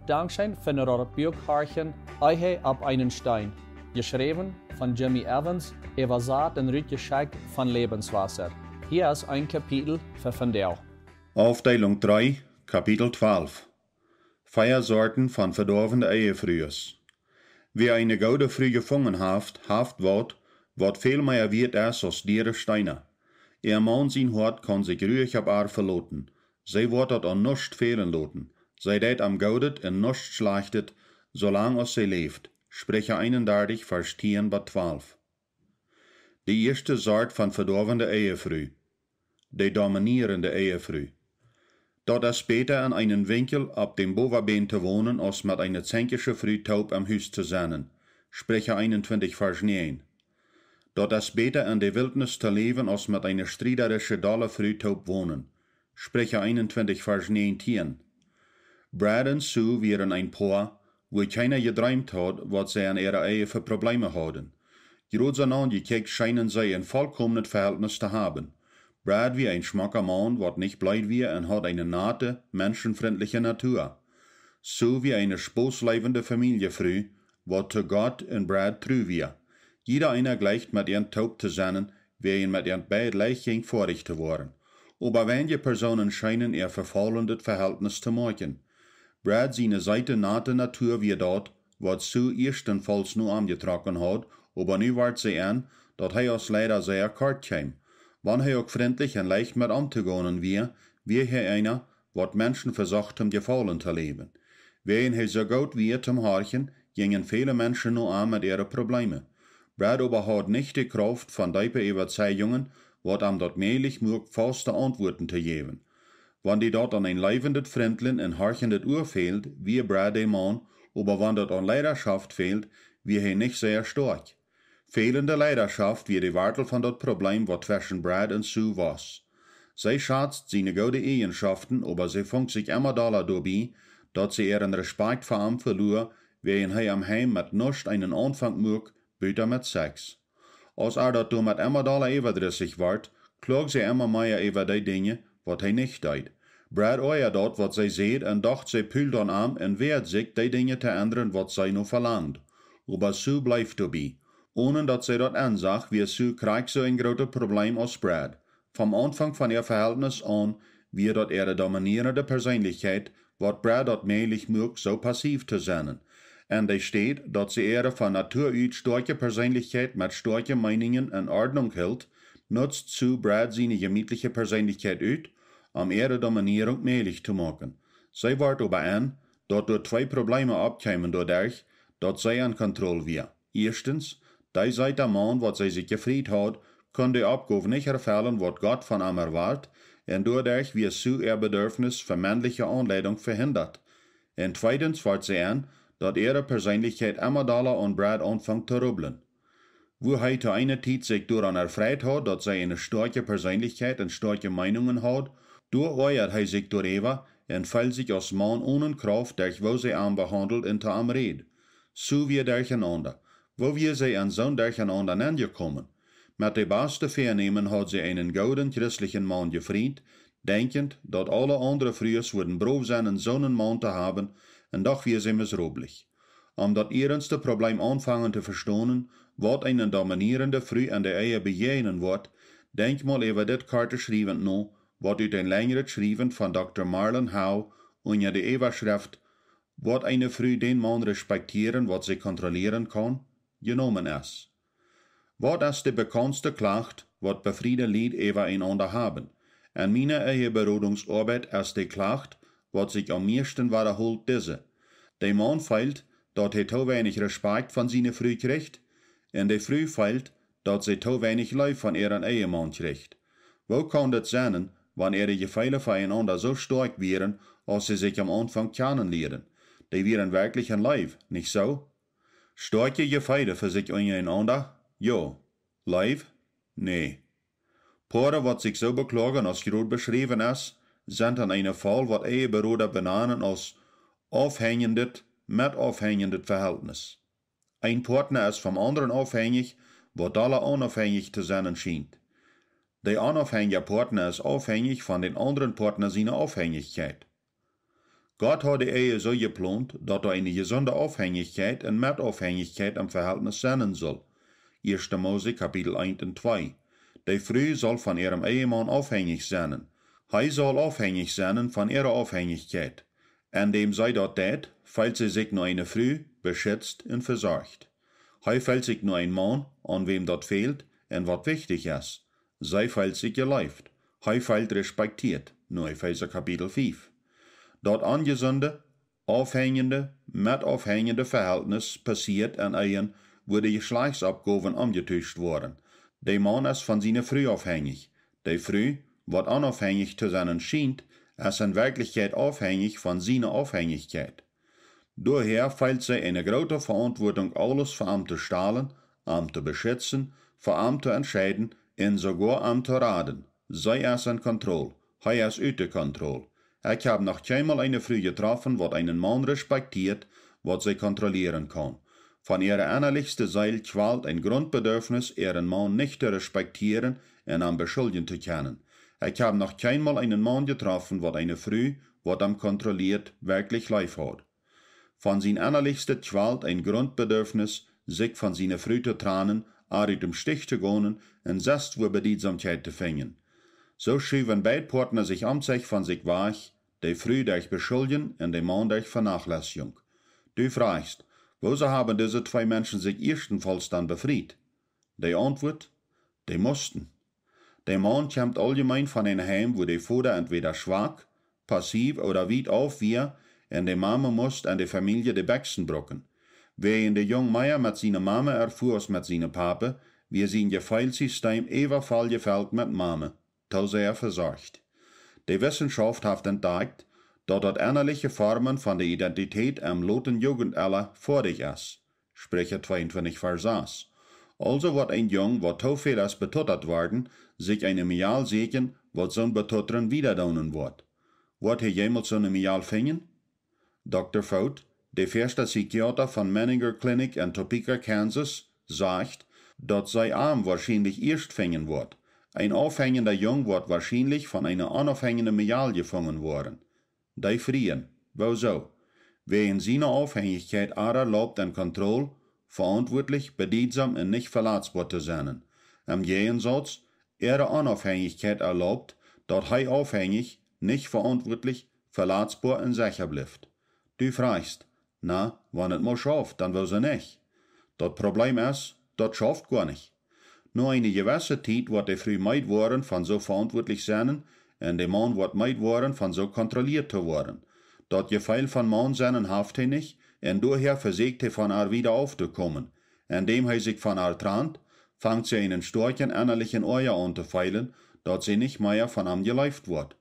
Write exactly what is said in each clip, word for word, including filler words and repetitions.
Dankscheen fa daut Buak horchen, Ehe opp eenen Steen. Jeschräwen von Jimmy Evans, äwasat un rutjeschekjt von Lebenswasser. Hia es een Kapitel fa vondoag. Aufdeelunk dree, Kapitel twalf. Vea Sorten von vedoawen Ehefrues. Wäa eene goode Fru jefungen haft, haft waut, waut väl mea wieet es aus diere Steena. Äa Maun sien Hoat kaun sikj ruich opp ar veloten. See woat daut aun nuscht fälen loten. See deit am Goodet un nuscht Schlajchtet, soo lang aus see läft. Spricha eenendartich, Varsch tieen bat twalf. De ieeschte Sort von vedoawe Ehefru. De dominierende Ehefru. Daut es bäta en eenen Winkjel opp däm Bowabän to wonen, aus met eene zenkjische Fru toop em Hus to sennen. Spricha eenuntwintich, Varsch näajen. Daut es bäta en de Wiltnis to läwen, aus met eene striederische, dolle Fru toop wonen. Spricha eenuntwintich, Varsch näajentieen. Brad un Sue wieren een Poa, wua kjeena jedreemt haud, waut see en äare Ehe fa Probleeme hauden. Jrod soo aunjekjikjt scheenen see een volkomnet Vehältnis to haben. Brad wia een schmocka Maun, waut nich bleed wia un haud eene nate, menschenfrintliche Natua. Sue wia eene spossleewende Familjefru, waut to Gott un Brad tru wia. Jieda eena jleicht met an toop to sennen, wäajen met an beid leicht jinkj foadich to woaren. Oba weinje Persoonen scheenen äa vefaulendet Vehältnis to moakjen. Brad siene seete, nate Natua wia daut, waut Sue ieeschtenfauls no am jetrocken haud, oba nu wort see en, daut hee aus Leida sea kort kjeem. Wan hee uk frintlich un leicht met omtogonen wia, wia hee eena, waut Menschen vesocht toom Jefaulen to läwen. Wäajen hee soo goot wia toom horchen, jinjen väle Menschen no am met äare Probleeme. Brad oba haud nich de Krauft von deepe Äwazeijungen, waut am daut mäajlich muak, fauste Auntwuaten to jäwen. Wan die daut aun een leewendet, frintlichet un horchendet Ua fäld, wia Brad de Maun, oba wan daut aun Leidaschoft fäld, wia hee nich sea stoakj. Fälende Leidaschoft wia de Wartel von daut Probleem, waut tweschen Brad un Sue wia. See schazt siene goode Eajenschoften, oba see funk sikj emma dolla doabie, daut see äaren Respakjt fa am veluar, wäajen hee em Heim met nuscht eenen Aunfank muak, buta met Sex. Aus ar daut doamet emma dolla äwadrissich wort, kloag see emma mea äwa dee Dinja, waut hee nich deed. Brad oajad daut, waut see säd, un docht, see puld aun am un wäad sikj, dee Dinja to endren, waut see no velangd. Oba Sue bleef doabie. Onen daut see daut ensach, wia Sue krakjt soo een grootet Probleem aus Brad. Vom Aunfank von äa Vehältnis aun wia daut äare dominierende Perseenlichkjeit, waut Brad daut mäajlich muak, soo passiv to sennen. En de Städ, daut see äare von Natua ut stoakje Perseenlichkjeit met stoakje Meenungen en Ordnunk hilt, nutzt Sue Brad siene jemietliche Perseenlichkjeit ut, om äare Dominierunk mäajlich to moaken. See wort oba en, daut doa twee Probleeme oppkjeemen doaderch, daut see en Kontroll wia. Ieeschtens, dee seeta Maun, waut see sikj jefriet haud, kunn de Oppgow nich erfellen, waut Gott von am erwart, un doaderch wia Sue äa Bedurfnis fa mennliche Aunleidunk vehindat. Un tweedens wort see en, daut äare Perseenlichkjeit emma dolla aun Brad aunfunk to rubblen. Wua hee to eene Tiet sikj doaraun erfreit haud, daut see eene stoakje Perseenlichkjeit un stoakje Meenungen haud, doa oajad hee sikj doaräwa un feeld sikj aus Maun onen Krauft derch woo see am behaundeld un to am räd. Sue wia derchenaunda. Woo wia see en soon Derchenaunda nenjekomen? Met de baste Väanämen haud see eenen gooden christlichen Maun jefriet, denkjent, daut aule aundre Frues wudden brow sennen, soonen Maun to haben, un doch wia see miserablich. Om daut ieernste Probleem aunfangen to vestonen, waut eene dominierende Fru en de Ehe bejäajnen woat, denkj mol äwa dit korte Schriewen no, waut ut een lenjret Schriewen von Dokta Marlon Howe unja de Äwaschreft "Woat eene Fru dän Maun respektieren, waut see kontrollieren kaun?" jenomen es. Waut es de bekaundste Klacht, waut befriede Lied äwa eenaunda haben? En miene Eheberodungsoabeit es de Klacht, waut sikj aum mieeschten wadaholt, dise: De Maun feelt, daut hee too weinich Respakjt von siene Fru kjricht, un de Fru feelt, daut see too weinich Leew von äaren Ehemaun kjricht. Woo kaun daut sennen, wan äare Jefeele fa eenaunda soo stoakj wieren, aus see sikj aum Aunfank kjanen lieeden? Dee wieren werkjlich en Leew, nich soo? Stoakje Jefeele fa sikj unjarenaunda? Jo. Leew? Nä. Poaren, waut sikj soo bekloagen, aus jrod beschräwen es, sent en eene Faul, waut Eheberoda benanen aus aufhenjendet, metaufhenjendet Verhältnis. Een Partner es vom aundren aufhenjich, waut dolla onaufhenjich to sennen schient. De onaufhenjja Partner es aufhenjich von dän aundren Partner siene Aufhenjichkjeit. Gott haud de Ehe soo jeplont, daut doa eene jesunde Aufhenjichkjeit un Metaufhenjichkjeit em Vehältnis sennen sull. Ieeschte Mose Kapitel eent un twee. De Fru sull von äarem Ehemaun aufhenjich sennen. Hee sull aufhenjich sennen von äare Aufhenjichkjeit. Endäm see daut deit, feelt see sikj no eene Fru beschitzt un vesorcht. Hee feelt sikj no een Maun, aun wäm daut fält un waut wichtich es. See feelt sikj jeleeft. Hee feelt respektieet, no Efeesa Kapitel fief. Daut onjesunde, aufhenjende, metaufhenjende Vehältnis passieet en Ehen, wua de Jeschlajchtsoppgowen omjetuscht woaren. De Maun es von siene Fru aufhenjich. De Fru, waut onaufhenjich to sennen schient, es en Werkjlichkjeit aufhenjich von siene Aufhenjichkjeit. Doahäa feelt see eene groote Veauntwuatunk, aules fa am to stalen, am to beschitzen, fa am to entscheiden un soogoa am to raden. See es en Kontroll. Hee es ute Kontroll. Ekj hab noch kjeenmol eene Fru jetroffen, waut eenen Maun respektieet, waut see kontrollieren kaun. Von äare ennalijchste Seel kjwalt een Grundbedürfnis, äaren Maun nich to respektieren un am beschuljen to kjennen. Ekj hab noch kjeenmol eenen Maun jetroffen, waut eene Fru, waut am kontrollieet, werkjlich leef haud. Von sien ennalijchstet kjwalt een Grundbedürfnis, sikj von siene Fru to tranen, ar ut dem Stich to gonen un sest wua Bediedsamkjeit to finjen. Soo schuwen beid Poatna sikj om sikj von sikj wajch, de Fru derch Beschuljen un de Maun derch Vernachlässigung. Du frajchst: Woosoo haben dise twee Menschen sikj ieeschtenfaulls dan befriet? De Auntwuat: Dee musten. De Maun kjemt auljemeen von een Heim, wua de Voda entwäda schwak, passiv ooda wiet auf wia, un de Mame must en de Famielje de Bekjsen brucken. Wäajen de Jung mea met siene Mame erfua aus met siene Pape, wia sien Jefeelssistem äwa voll jefelt met Mame, too sea vesorcht. De Wissenschaft haft entdakjt, daut daut ennaliche Formen von de Identität em loten Jugendella foadich es. Spricha tweeuntwintich Varsch sas. Aulsoo woat een Jung, waut too väl es betutat worden, sikj eene Mejal säkjen, waut soon Betutren wieda doonen woat. Woat hee jemols soone Mejal finjen? Dokta Foote, de ieeschta Psychiater von Menninger Clinic en Topeka, Kansas, sajcht, daut see am woarschienlich ieescht finjen woat. Een aufhenjenda Jung woat woarschienlich von eene onaufhenjende Mejal jefungen woaren. Dee frieen: Woosoo? Wäajen siene Aufhenjichkjeit ar erlaubt, en Kontroll, veauntwuatlich, bediedsom un nich velatsboa to sennen. Em Jäajensauz, äare Onaufhenjichkjeit erlaubt, daut hee aufhenjich, nich veauntwuatlich, velatsboa un secha blift. Du frajchst: Na, wan et mau schauft, dan woosoo nich? Daut Probleem es, daut schauft goanich. No eene jewesse Tiet woat de Fru meed woaren von soo veauntwuatlich sennen, un de Maun woat meed woaren von soo kontrollieet to woaren. Daut Jefeel von Maun sennen haft hee nich, un doahäa vesieekjt hee von ar wieda auftokomen. Endäm hee sikj von ar trant, fangt see eenen stoakjen ennalichen Oaja aun to feelen, daut see nich mea von am jeleeft woat.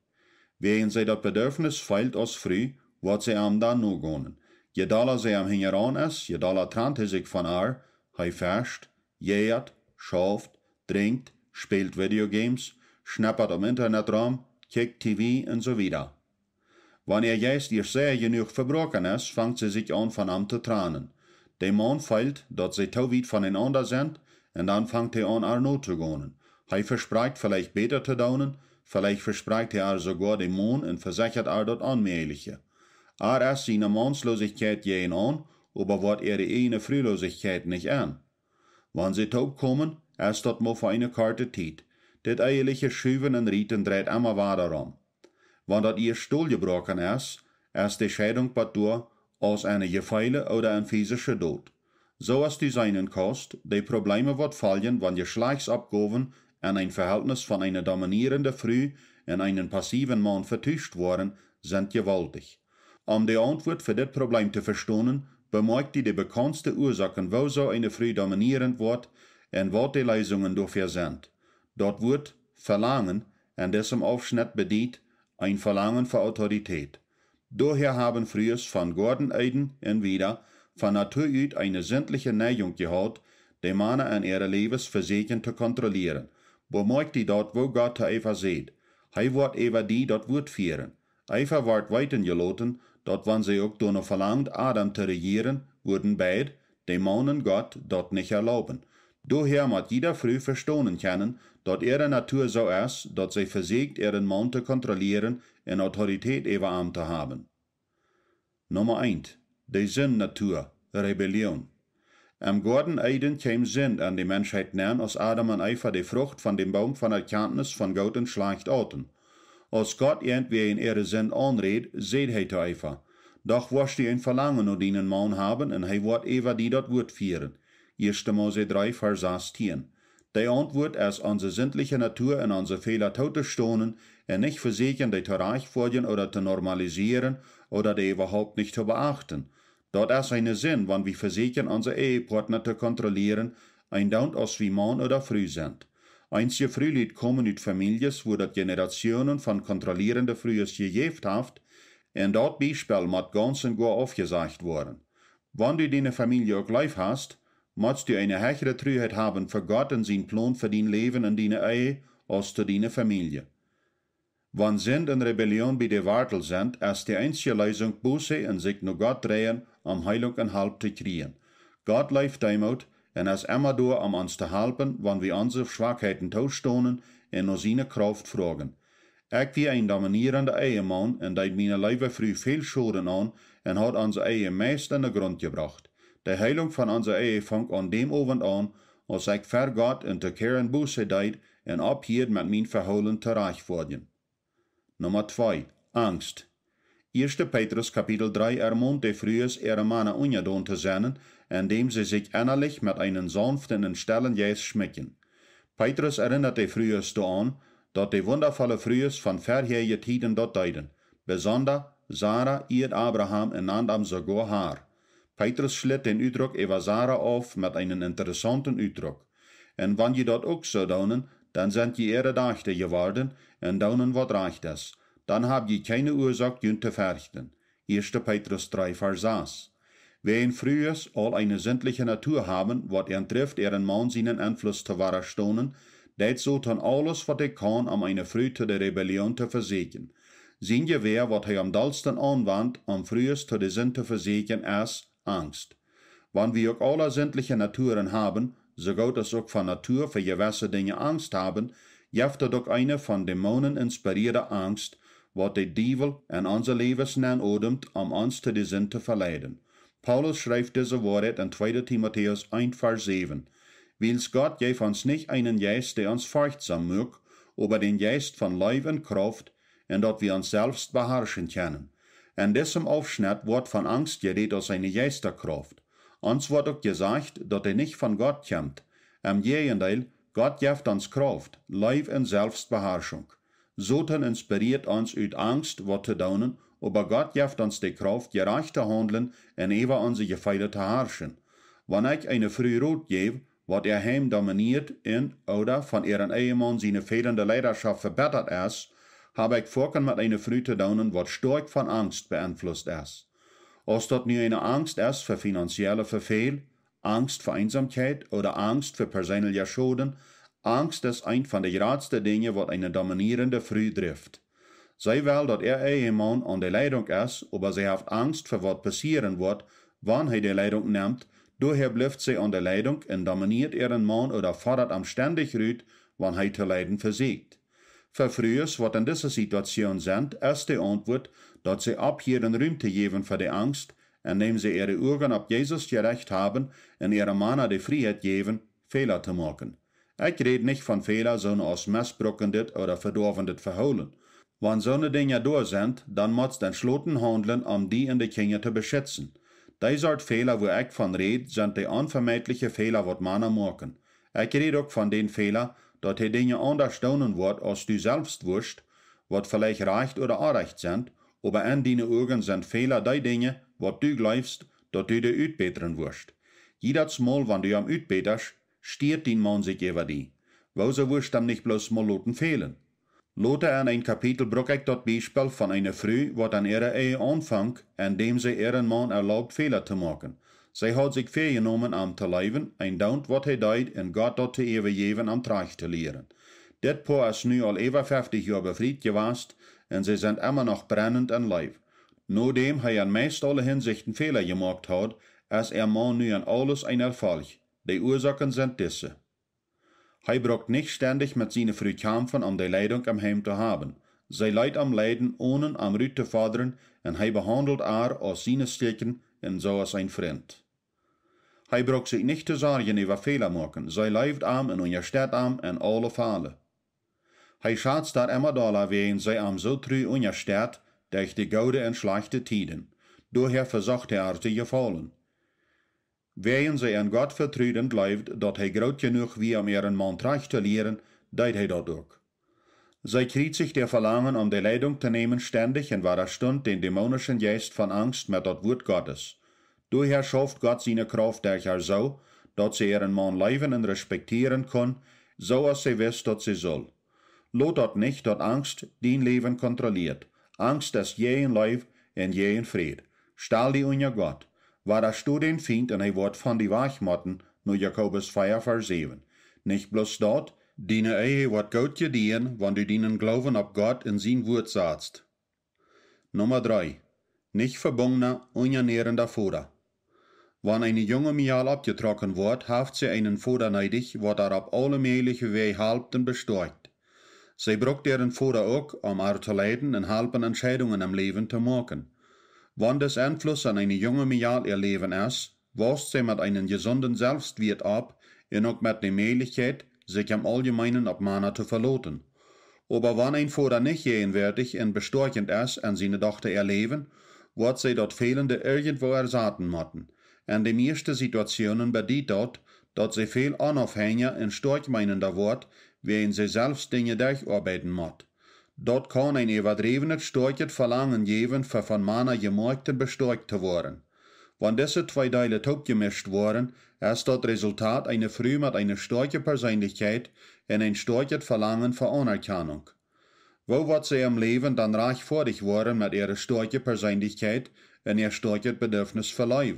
Wäajen see daut Bedürfnis feelt aus Fru, woat see am dan nogonen. Je dolla see am hinjaraun es, je dolla trant hee sikj von ar. Hee fescht, jäajat, schauft, drinkjt, spält Videogames, schneppat aum Internet rom, kjikjt T V un soo wieda. Wan äa Jeist ieescht sea jenuach vebroaken es, fangt see sikj aun von am to tranen. De Maun feelt, daut see too wiet von eenaunda sent, un dan fangt hee aun ar notogonen. Hee vesprakjt veleicht bäta to doonen, veleicht vesprakjt hee ar soogoa de Mon un vesechat ar daut Onmäajliche. Ar es siene Maunslosichkjeit jäajenaun, oba woat äare ieejne Frulosichkjeit nich en. Wan see toopkomen, es daut mau fa eene korte Tiet. Dit eheliche Schuwen un Rieten dreit emma wada rom. Wan daut ieescht dolljebroaken es, es de Scheidunk bott doa aus eene Jefeele ooda een fisische Dot. Soo aus du seenen kaust, de Probleeme, waut foljen, wan Jeschlajchtsoppgowen en een Vehältnis von eene dominierende Fru un eenen passiewen Maun vetuscht woaren, sent jewaultich. Om de Auntwuat fa dit Probleem to vestonen, bemoakjt die de bekaundste Uasoaken, woosoo eene Fru dominierend woat, un waut de Leesungen doafäa sent. Daut Wuat Velangen en disem Aufschnett bediet een Velangen fa Autoritäet. Doahäa haben Frues von Goaden Eden un wieda von Natua ut eene sintliche Neijunk jehaut, de Mana en äare Läwes vesieekjen to kontrollieren. Bemoakjt die daut, woo Gott to Eva säd: Hee woat äwa die daut Wuat fieren. Eva wort weeten jeloten, daut wan see uk doano velangd, Adam to rejieren, wudden beid, de Maun un Gott, daut nich erlauben. Doahäa mott jieda Fru vestonen kjennen, daut äare Natua soo es, daut see vesieekjt, äaren Maun to kontrollieren un Autoritäet äwa am to haben. Numma eent: De Sindnatua, Rebellion. Em Goaden Eden kjeem Sind en de Menschheit nenn, aus Adam un Eva de Frucht von dän Boom von Erkjantnis von Goot un Schlajcht auten. Aus Gott irjentwäajen äare Sind aunräd, säd hee to Eva: Doch woascht du een Velangen no dienen Maun haben, un hee woat äwa die daut Wuat fieren. Ieeschte Mose dree, Varsch sastieen. De Auntwuat es, onse sindliche Natua un onse Fäla tootostonen un nich vesäkjen, dee to rajchtfoadjen ooda to normalisieren ooda dee äwahaupt nich to beachten. Daut es eene Sind, wan wie vesäkjen, onse Ehepartner to kontrollieren, eendoont aus wie Maun ooda Fru sent. Eenje Frulied komen ut Famieljes, wua daut Generationen von kontrollierende Frues jejäft haft, un daut Biespel mott gaunz un goa aufjesajcht woaren. Wan du diene Famielje uk leef hast, motst du eene hechre Truheit haben fa Gott un sien Plon fa dien Läwen un diene Ehe aus to diene Famielje. Wan Sind un Rebellion bie de Wartel sent, es de eensje Leesunk Buße un sikj no Gott dreien, om Heilunk un Help to kjrieen. Gott leeft Deemoot un es emma doa, om ons to halpen, wan wie onse Schwakheiten toostonen un no siene Krauft froagen. Ekj wia een dominierenda Ehemaun un deed miene leewe Fru väl Schoden aun un haud onse Ehe meist en de Grunt jebrocht. De Heilunk von onse Ehe funk aun däm Owent aun, aus ekj ver Gott un to Karen Buße deed un opphieed met mien Vehoolen to rajchtfoadjen. Numma twee: Angst. Ieeschte Petrus Kapitel dree ermont de Frues, äare Mana unjadon to sennen, endäm see sikj ennalich met eenen saunften un stellen Jeist schmikjen. Petrus erinnat de Frues doaraun, daut de wundavolle Frues von verhäaje Tieden daut deeden. Besonda Sara ieed Abraham un nand am soogoa Har. Petrus schlit dän Utdruck äwa Sara auf met eenen interessaunten Utdruck: Un wan jie daut uk soo doonen, dan sent jie äare Dajchta jeworden un doonen waut rajcht es. Dan hab jie kjeene Uasoak, junt to ferchten. Ieeschte Petrus dree, Varsch sas. Wäajen Frues aul eene sindliche Natua haben, waut an drift, äaren Maun sienen Enfluss to wadastonen, deit Soton aules, waut hee kaun, om eene Fru to de Rebellion to vesäkjen. Sien Jewäa, waut hee aum dollsten aunwant, om Frues to de Sind to vesäkjen, es Angst. Wan wie uk aule sindliche Naturen haben, soo goot aus uk von Natua fa jewesse Dinja Angst haben, jeft daut uk eene von Dämonen inspirieede Angst, waut de Diewel en onse Läwes nenn odemt, om ons to de Sind to veleiden. Paulus schrift dise Woarheit en tweede Timotäus eent, Varsch säwen: Wiels Gott jeef ons nich eenen Jeist, dee ons forchtsom muak, oba dän Jeist von Leew un Krauft, un daut wie ons selfst beharschen kjennen. En disem Aufschnett woat von Angst jerät aus eene Jeistakrauft. Ons woat uk jesajcht, daut dee nich von Gott kjemt. Em Jäajendeel, Gott jeft ons Krauft, Leew un Selfstbeharschunk. Soton inspirieet ons ut Angst waut to doonen, oba Gott jeft ons de Krauft, jerajcht to haundlen un äwa onse Jefeele to harschen. Wan ekj eene Fru Rot jäw, waut äa Heim dominieet un ooda von äaren Ehemaun siene fälende Leidaschoft vebittat es, hab ekj foaken met eene Fru to doonen, waut stoakj von Angst beenflusst es. Aus daut nu eene Angst es fa finanzielle Vefäl, Angst fa Eensamkjeit ooda Angst fa perseenelja Schoden, Angst es eent von de jratste Dinja, waut eene dominierende Fru drift. See well, daut äa Ehemaun aun de Leidunk es, oba see haft Angst fa waut passieren woat, wan hee de Leidunk nemt. Doahäa blift see aun de Leidunk un dominieet äaren Maun ooda foddat am stendich rut, wan hee to leiden vesieekjt. Fa Frues, waut en dise Situation sent, es de Auntwuat, daut see opphieren Rum to jäwen fa de Angst, endäm see äare Uagen opp Jesus jerecht haben un äare Mana de Frieheit jäwen, Fäla to moaken. Ekj räd nich von Fäla, soone aus mestbrukendet ooda vedoawendet Vehoolen. Wan soone Dinja doa sent, dan motst entschloten haundlen, om die un de Kjinja to beschitzen. Dee Sort Fäla, wua ekj von räd, sent de onvemeidliche Fäla, waut Mana moaken. Ekj räd uk von dän Fäla, daut hee Dinja aundasch doonen woat, aus du selfst wurscht, waut veleicht rajcht ooda orrajcht sent, oba en diene Uagen sent Fäla dee Dinja, waut du jleefst, daut du dee utbätren wurscht. Jiedatsmol, wan du am utbätascht, stieet dien Maun sikj äwa die. Woosoo wurscht am nich bloos mol loten fälen? Lota en een Kapitel bruck ekj daut Biespel von eene Fru, waut aun äare Ehe aunfunk, endäm see äaren Maun erlaubt, Fäla to moaken. See haud sikj väajenomen, am to leewen, eendoont waut hee deed, un Gott daut to äwajäwen, am trajcht to lieren. Dit Poa es nu aul äwa feftich Joa befriet jewast, un see sent emma noch brennend en Leew. Nodäm hee en meist aule Hinsichten Fäla jemoakt haud, es äa Maun nu en aules een Erfolg. De Uasoaken sent dise. Hee brukt nich stendich met siene Fru kjamfen, om de Leidunk em Heim to haben. See leet am leiden, onen am rut to fodren, un hee behaundelt ar aus siene Stekjen un soo aus een Frint. Hee brukt sikj nich to sorjen äwa Fäla moaken. See leeft am un unjastett am en aule Fäla. Hee schatzt ar emma dolla, wäajen see am soo tru unjastett derch de goode un schlajchte Tieden. Doahäa vesocht hee ar to jefaulen. Wäajen see aun Gott vetrud un jleewd, daut hee groot jenuach wia, om äaren Maun trajcht to lieren, deed hee daut uk. See kjrieet sikj daut Velangen, om de Leidunk to nämen, stendich un wadastunt dän dämonischen Jeist von Angst met daut Wuat Gottes. Doahäa schauft Gott siene Krauft derch ar soo, daut see äaren Maun leewen un respektieren kunn, soo aus see wist, daut see sull. Lot daut nich, daut Angst dien Läwen kontrolieet. Angst es jäajen Leew un jäajen Fräd. Stal die unja Gott. Wadastoo dän Fient un hee woat von die wajch motten, no Jakobus vea, Varsch säwen. Nich bloos daut, diene Ehe woat goot jedieejen, wan du dienen Gloowen opp Gott un sien Wuat satst. Numma dree. Nich vebungna, unjanährenda Voda. Wan eene junge Mejal oppjetrocken woat, haft see eenen Voda needich, waut ar opp aule mäajliche Wäaj halpt un bestoakjt. See brukt äaren Voda uk, om ar to leiden un halpen, Entscheidungen em Läwen to moaken. Wan dis Enfluss aun eene junge Mejal äa Läwen es, wausst see met eenen jesunden Selfstwieet opp un uk met de Mäajlichkjeit, sikj em Auljemeenen opp Mana to veloten. Oba wan een Voda nich jäajenwoatich un bestoakjent es en siene Dochta äa Läwen, woat see daut Fälende irjentwoo ersaten motten. En de mieeschte Situationen bediet daut, daut see väl onaufhänja un stoakjmeenenda woat, wäajen see selfst Dinja derchoabeiden mott. Daut kaun een äwadräwenet stoakjet Velangen jäwen, fa von Mana jemoakt un bestoakjt to woaren. Wan dise twee Deele toopjemischt woaren, es daut Resultat eene Fru met eene stoakje Perseenlichkjeit un een stoakjet Velangen fa Aunerkjanunk. Woo woat see em Läwen dan rajchtfoadich woaren met äare stoakje Perseenlichkjeit un äa stoakjet Bedürfnis fa Leew?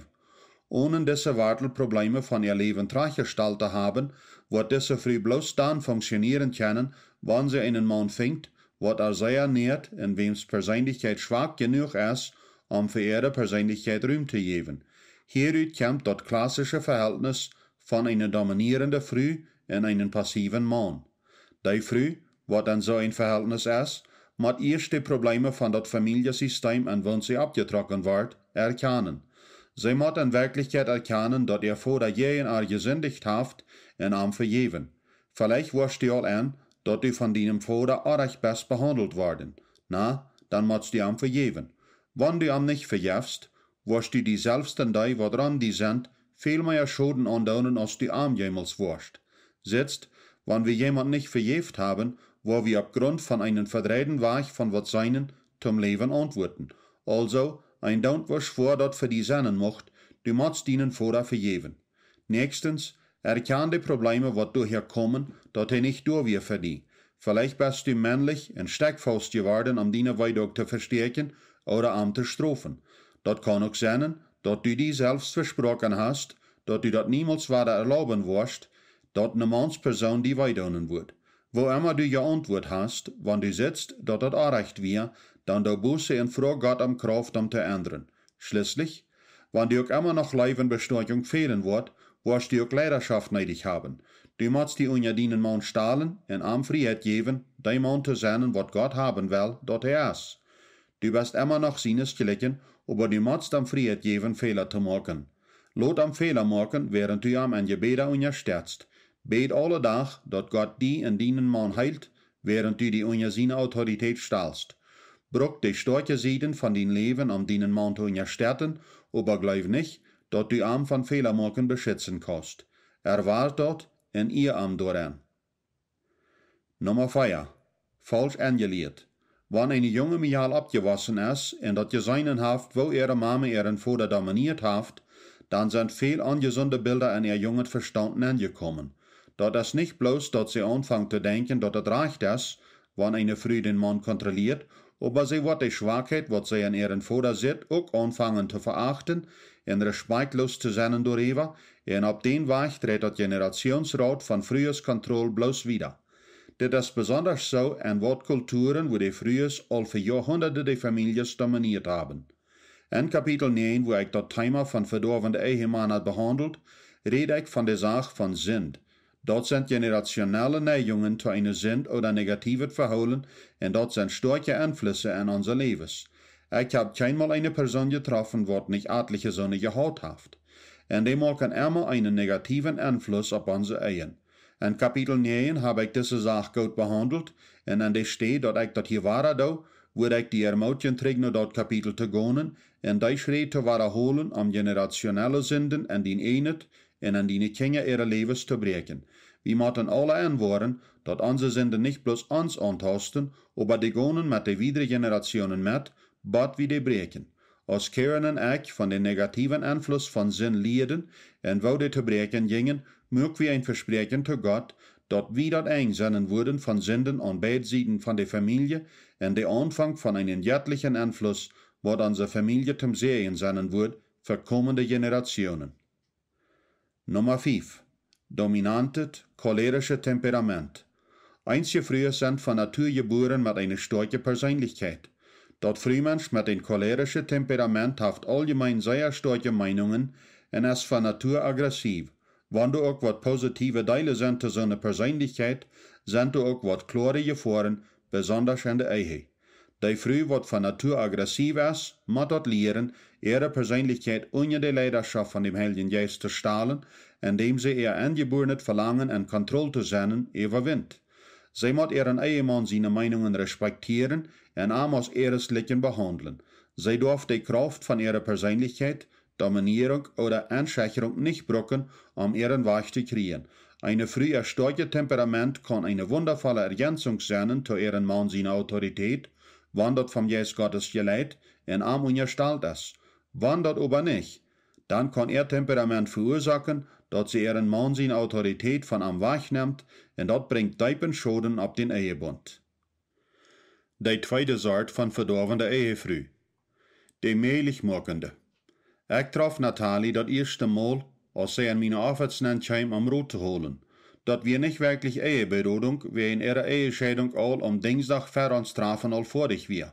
Onen dise Wartelprobleme von äa Läwen trajchtjestalt to haben, woat dise Fru bloos dan funktionieren kjennen, wan see eenen Maun finjt, waut ar sea näat un wäms Perseenlichkjeit schwak jenuach es, om fa äare Perseenlichkjeit Rum to jäwen. Hiaut kjemt daut klassische Vehältnis von eene dominierende Fru un eenen passiven Maun. Dee Fru, waut en soo een Vehältnis es, mott ieescht de Probleme von daut Famieljesistem, en woont see oppjetrocken woat, erkjanen. See mott en Werkjlichkjeit erkjanen, daut äa Voda jäajen ar jesindicht haft un am vejäwen. Veleicht woascht du aul en, daut du von dienem Voda orrajcht best behaundelt worden. Na, dan motst du am vejäwen. Wan du am nich vejefst, woascht du die selfst un dee, waut rom die sent, väl mea Schoden aundoonen, aus du am jemols woascht. Sitst, wan wie jemaunt nich vejäft haben, woa wie opp Grunt von eenen vedreiden Wajch von waut seenen, toom Läwen auntwuaten. Aulsoo, een Doontwusch, wua daut fa die sennen mucht, du motst dienen Voda vejäwen. Näakjstens, erkjan de Probleme, waut doahäa komen, daut hee nich doa wia fa die. Veleicht best du männlich un stekjfaust jeworden, om diene Weedoag to vestäakjen ooda am to strofen. Daut kaun uk sennen, daut du die selfst vesproaken hast, daut du daut niemols wada erlauben woascht, daut ne Maunspersoon die wee doonen wudd. Woo emma du jeauntwuat hast, wan du sitst, daut daut orrajcht wia, dan doo Buße un froag Gott om Krauft, om to endren. Schlieslich, wan die uk emma noch Leew un Bestoakjunk fälen woat, woascht du uk Leidaschoft needich haben. Du motst die unja dienen Maun stalen un am Frieheit jäwen, dee Maun to sennen, waut Gott haben well, daut hee es. Du best emma noch sienesjlikjen, oba du motst am Frieheit jäwen, Fäla to moaken. Lot am Fäla moaken, wäarent du am en Jebäda unjastetst. Bäd aule Dach, daut Gott die un dienen Maun heelt, wäarent du die unja siene Autoritäit stalst. Bruk de stoakje Sieden von dien Läwen, om dienen Maun to unjastetten, oba jleew nich, daut du am von Fäla moaken beschitzen kaust. Erwart daut un ea am doaren. Numma vea. Faulsch enjelieet. Wan eene junge Mejal oppjewossen es un daut jeseenen haft, woo äare Mame äaren Voda dominieet haft, dan sent väl onjesunde Bilda en äa junget Vestaunt nenjekomen. Daut es nich bloos, daut see aunfangt to denkjen, daut daut rajcht es, wan eene Fru dän Maun kontrolieet, oba see woat de Schwakheit, waut see en äaren Voda sitt, uk aunfangen to veachten un respektloos to sennen doaräwa, un opp dän Wajch dreit daut Generationsraut von Frues Kontroll bloos wieda. Dit es besondasch soo en waut Kulturen, wua de Frues aul fa Joahunderte de Famieljes dominieet haben. En Kapitel näajen, wua ekj daut Teema von vedoawende Ehemana behaundelt, räd ekj von de Sach von Sind. Daut sent generationelle Neigungen to eene Sind ooda negatiewet Vehoolen, un daut sent stoakje Enflusse en onse Läwes. Ekj hab kjeenmol eene Persoon jetroffen, waut nich atliche soone jehaut haft. Un dee moaken emma eenen negatiewen Enfluss opp onse Ehen. En Kapitel näajen hab ekj dise Sach goot behaundelt, un en de Städ, daut ekj daut hia wada doo, wudd ekj die ermootjen, trigj no daut Kapitel to gonen, un dee Schräd to wadaholen, om generationelle Sinden en dien ieejnet un en diene Kjinja äare Läwes to bräakjen. Wie motten aule enwoaren, daut onse Sinden nich bloos ons auntausten, oba dee gonen met de wiedre Generationen met, bat wie dee bräakjen. Aus Karen un ekj von dän negatiewen Enfluss von Sind lieeden un woo dee to bräakjen jinjen, muak wie een Vespräakjen to Gott, daut wie daut enjseenen wudden von Sinden aun beid Sieden von de Famielje un de Aunfank von eenen jettlichen Enfluss, waut onse Famielje toom Säajen sennen wudd fa komende Generationen. Numma fief. Dominantet, cholerische Temperament. Eenje Frues sent von Natua jebuaren met eene stoakje Perseenlichkjeit. Daut Frumensch met een cholerische Temperament haft auljemein sea stoakje Meinungen un es von Natua aggressiv. Wan doa uk waut positive Deele sent to soone Perseenlichkjeit, sent doa uk waut kloare Jefoaren, besondasch en de Ehe. Dee Fru, waut von Natua aggressiv es, mott daut lieren, äare Perseenlichkjeit unja de Leidaschoft von däm Heiljen Jeist to stalen, endäm see äa enjebuarnet Velangen en Kontroll to sennen äwawint. See mott äaren Ehemaun siene Meinungen respektieren un am aus äareslichen behaundlen. See doaf de Krauft von äare Perseenlichkjeit, Dominierunk ooda Enschächrunk nich brucken, om äaren Wajch to kjrieen. Eene Fru äa stoakjet Temperament kaun eene wundavolle Erjänzunk sennen to äaren Maun siene Autoritäet, wan daut vom Jeist Gottes jeleit un am unjastalt es. Wan daut oba nich, dan kaun äa Temperament veuasoaken, daut see äaren Maun siene Autoritäet von am wajchnemt, un daut brinjt deepen Schoden opp dän Ehebunt. De tweede Sort von vedoawende Ehefru. De mäajlichmoakende. Ekj troff Natalie daut ieeschte Mol, aus see en miene Office nenn kjeem om Rot to holen. Daut wia nich werkjlich Eheberodunk, wäajen äare Ehescheidunk aul aum Dinjsdach ver ons Trafen aul foadich wia.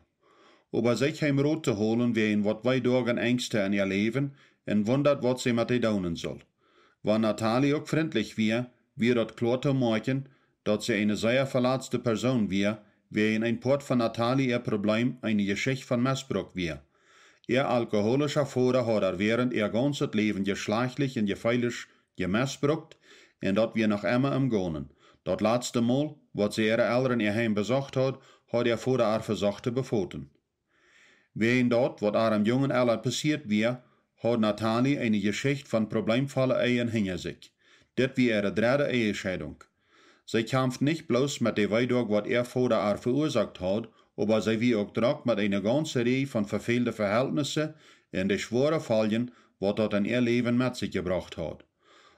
Oba see kjeem Rot to holen wäajen waut wee doagen Enjste en äa Läwen un wundat, waut see met dee doonen sull. Wan Natalie uk frintlich wia, wia daut kloa to moakjen, daut see eene sea veletzte Persoon wia, wäajen een Poat von Natalie äa Probleem eene Jeschicht von Mesbruk wia. Äa alkoholischa Voda haud ar wäarent äa gaunzet Läwen jeschlajchtlich un jefeelisch jemesbrukt, un daut wia noch emma em Gonen. Daut latste Mol, waut see äare Elren äa Heim besocht haud, haud äa Voda ar vesocht to befoten. Wäajen daut, waut ar em jungen Ella passieet wia, haud Natalie eene Jeschicht von probleemvolle Ehen hinja sikj. Dit wia äare dredde Ehescheidunk. See kjamft nich bloos met de Weedoag, waut äa Voda ar veuasoakt haud, oba see wia uk drock met eene gaunze Rieej von vefälde Vehältnisse un de schwoare Foljen, waut daut en äa Läwen met sikj jebrocht haud.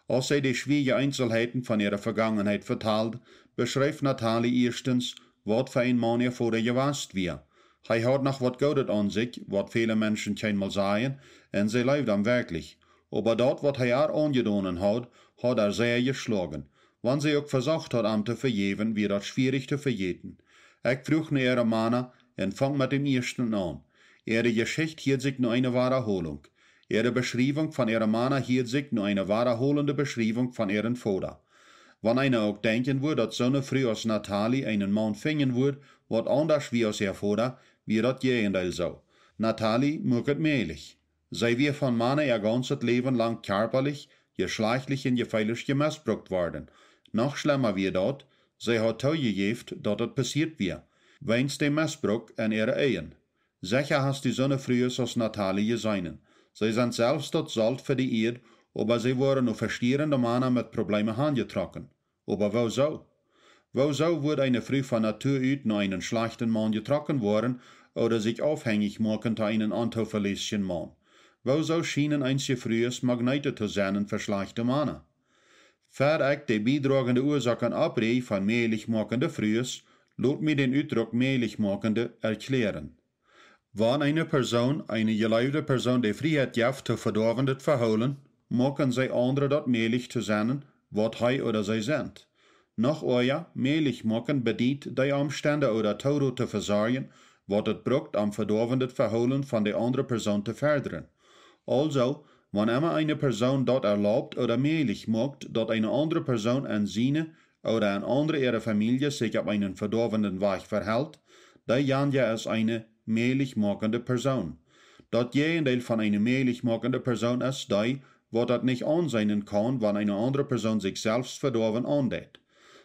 Aus see de schwierje Eenselheiten von äare Vegangenheit vetald, beschreef Natalie ieeschtens, waut fa een Maun äa Voda jewast wia. Hee haud noch waut Goodet aun sikj, waut väle Menschen kjeenmol sajen, un see leewd am werkjlich. Oba daut, waut hee ar aunjedonen haud, haud ar sea jeschloagen. Wan see uk vesocht haud, am to vejäwen, wia daut schwierich to vejäten. Ekj fruach no äare Mana un funk met däm ieeschten aun. Äare Jeschicht hieed sikj no eene Wadaholunk. Äare Beschriewunk von äare Mana hieed sikj no eene wadaholende Beschriewunk von äaren Voda. Wan eena uk denkjen wudd, daut soone Fru aus Natalie eenen Maun finjen wudd, waut aundasch wia aus äa Voda, wia daut Jäajendeel soo. Natalie muak et mäajlich. See wia von Mana äa gaunzet Läwen lang kjarpalich, jeschlajchtlich un jefeelisch jemesbrukt worden. Noch schlemma wia daut, see haud toojejäft, daut daut passieet wia, wäajens däm Mesbruk en äare Ehen. Secha hast du soone Frues aus Natalie jeseenen. See sent selfst daut Solt fa de Ieed, oba see woaren no vestierende Mana met Probleeme hanjetrocken. Oba woosoo? Woosoo wudd eene Fru von Natua ut no eenen schlajchten Maun jetrocken woaren ooda sikj aufhenjich moaken to eenen ontovelässjen Maun? Woosoo schienen eenje Frues Magnete to sennen fa schlajchte Mana? Ver ekj de biedragende Uasoaken opprieej von mäajlichmoakende Frues, lot mie dän Utdruck mäajlichmoakende erkjläaren. Wan eene Persoon, eene jeleewde Persoon, de Frieheit jeft to vedoawendet Vehoolen, moaken see aundre daut mäajlich to sennen, waut hee ooda see sent. Noch oaja, mäajlich moaken bediet, dee Omstend ooda Toorot to vesorjen, waut et brukt, om vedoawendet Vehoolen von de aundre Persoon to fedren. Aulsoo, Wan emma eene Persoon daut erlaubt ooda mäajlich moakt, daut eene aundre Persoon en siene ooda en aundre äare Famielje sikj opp eenen vedoawenden Wajch vehelt, deejanja es eene mäajlich moakende Persoon. Daut Jäajendeel von eene mäajlich moakende Persoon es dee, waut daut nich aunseenen kaun, wan eene aundre Persoon sikj selfst vedoawen aundeit.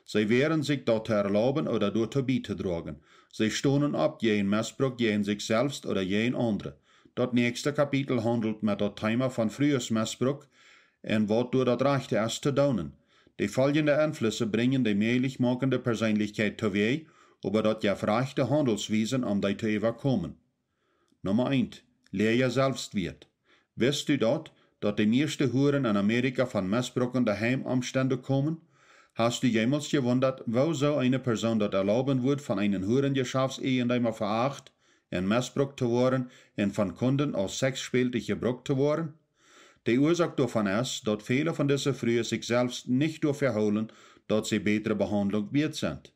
See wäaren sikj daut to erlauben ooda doatoo bietodroagen. See stonen opp jäajen Messbruck, jäajen sikj selfst ooda jäajen aundre. Daut näakjste Kapitel haundelt met daut Thema von Frues Messbruck un waut doa daut rajchte es to doonen. De foljende Enflusse brinjen de mäajlich moakende Perseenlichkjeit too wäaj, oba daut jeft rajchte Haundelswiesen, om dee to äwakomen. Numma eent. Läaja Selfstwieet. Wist du daut, daut de mieeschte Huaren en Amerika von messbruckende Heimomstend komen? Hast du jemols jewundat, woo soo eene Persoon daut erlauben wudd, von eenen Huarenjeschaftsiejendeema veacht un messbrukt to woaren un von Kunden aus Sexspält jebrukt to woaren? De Uasoak doavon es, daut väle von dise Frues sikj selfst nich doafäa hoolen, daut see bätre Behaundlunk wieet sent.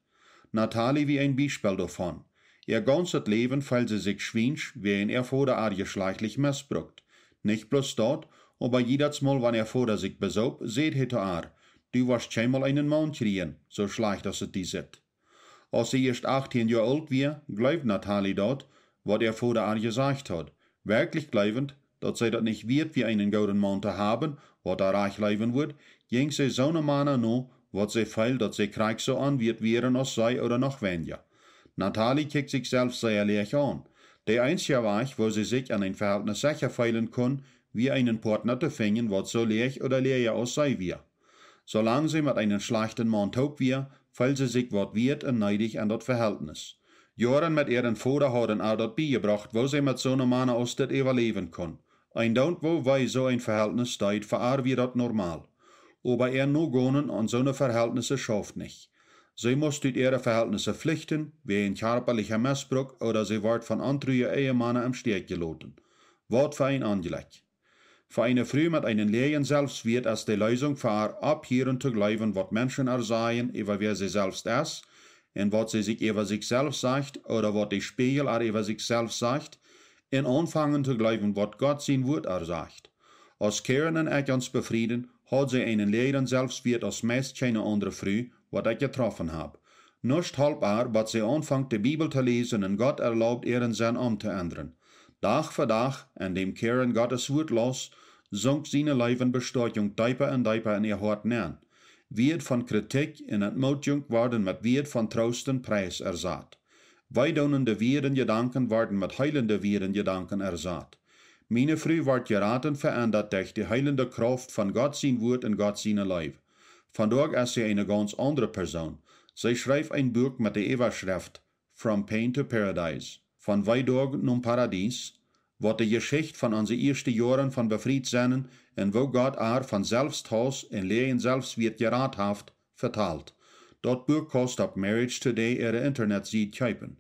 Natalie wia een Biespel doavon. Äa gaunzet Läwen feeld see sikj schwiensch, wäajen äa Voda äa jeschlajchtlich messbrukt. Nich bloos daut, oba jiedatsmol, wan äa Voda sikj besoop, säd hee to äa: "Du woascht kjeenmol eenen Maun kjrieen, soo schlajcht aus et die sitt." Aus see ieescht achtieen Joa oolt wia, jleewd Natalie daut, waut äa Voda äa jesajcht haud. Werkjlich jleewent, daut see daut nich wieet wia, eenen gooden Maun to haben, waut äa rajcht leewen wudd, jinkj see soone Mana no, waut see feeld, daut see krakjt soo onwieet wieren aus see ooda noch weinja. Natalie kjikjt sikj selfst sea läach aun. De eensja Wajch, woo see sikj en een Vehältnis secha feelen kunn, wia eenen Partna to finjen, waut soo läach ooda läaja aus see wia. Soo lang see met eenen schlajchten Maun toop wia, feeld see sikj waut wieet un needich en daut Vehältnis. Joaren met äaren Voda hauden äa daut biejebrocht, woo see met soone Mana aus dit äwaläwen kunn. Eendoont woo wee soo een Vehältnis deed, fa äa wia daut normal. Oba äa nogonen aun soone Vehältnisse schauft nich. See must ut äare Vehältnisse flichten, wäajen kjarpalicha Messbruck, ooda see wort von ontrue Ehemana em Stekj jeloten. Waut fa een Onjlekj! Fa eene Fru met eenen läajen Selfstwieet es de Leesunk, fa äa opphieren to jleewen, waut Menschen äa sajen äwa wäa see selfst es, un waut see sikj äwa sikj selfst sajcht, ooda waut de Spieejel äa äwa sikj selfst sajcht, un aunfangen to jleewen, waut Gott sien Wuat äa sajcht. Aus Karen un ekj ons befrieden, haud see eenen läajren Selfstwieet aus meist kjeene aundre Fru, waut ekj jetroffen hab. Nuscht holp äa, bat see aunfunk de Bibel to läsen un Gott erlaubd äaren Senn omtoendren. Dach fa Dach, endäm Karen Gottes Wuat laus, sunk siene Leew un Bestoakjunk deepa un deepa en äa Hoat nenn. Wieed von Kjritikj un Entmootjunk worden met Wieed von Troost un Pries ersat. Weedoonende Wieed un Jedanken worden met heelende Wieed un Jedanken ersat. Miene Fru wort jerat un veendat derch de heelende Krauft von Gott sien Wuat un Gott siene Leew. Vondoag es see eene gaunz aundre Persoon. See schreef een Buak met de Äwaschreft From Pain to Paradise, von Weedoag nom Paradies, waut de Jeschicht von onse ieeschte Joaren von befriet sennen un woo Gott äa von Selfsthauss un läajen Selfstwieet jerat haft, vetalt. Daut Buak kaust opp Marriage Today äare Internetsied kjeepen.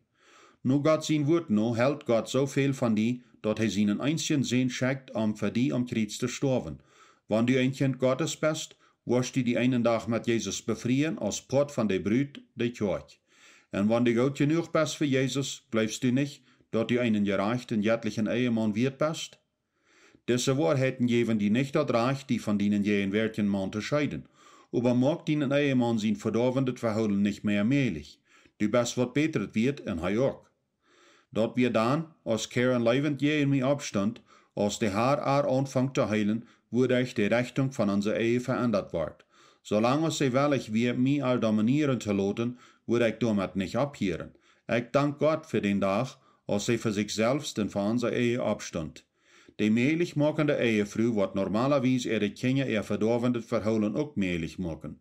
No Gott sien Wuat no helt Gott soo väl von die, daut hee sienen eensjen Sän schekjt, om fa die aum Kjriez to stoawen. Wan du een Kjint Gottes best, woascht du die eenen Dach met Jesus befrieen aus Poat von de Brut, de Kjoakj. Un wan du goot jenuach best fa Jesus, jleefst du nich, daut du eenen jerajchten, jettlichen Ehemaun wieet best? Dise Woarheiten jäwen die nich daut Rajcht, die von dienen jäajenwäatjen Maun to scheeden. Oba moak dienen Ehemaun sien vedoawendet Vehoolen nich mea mäajlich. Du best waut bätret wieet un hee uk. Daut wia dan, aus Karen läwent jäajen mie oppstunt, aus de Har äa aunfunk to heelen, wuaderch de Rechtunk von onse Ehe veendat wort. Soo lang aus see wellich wia, mie äa dominieren to loten, wudd ekj doamet nich opphieren. Ekj dank Gott fa dän Dach, aus see fa sikj selfst un fa onse Ehe oppstunt. De mäajlich moakende Ehefru woat normalawies äare Kjinja äa vedoawendet Vehoolen uk mäajlich moaken.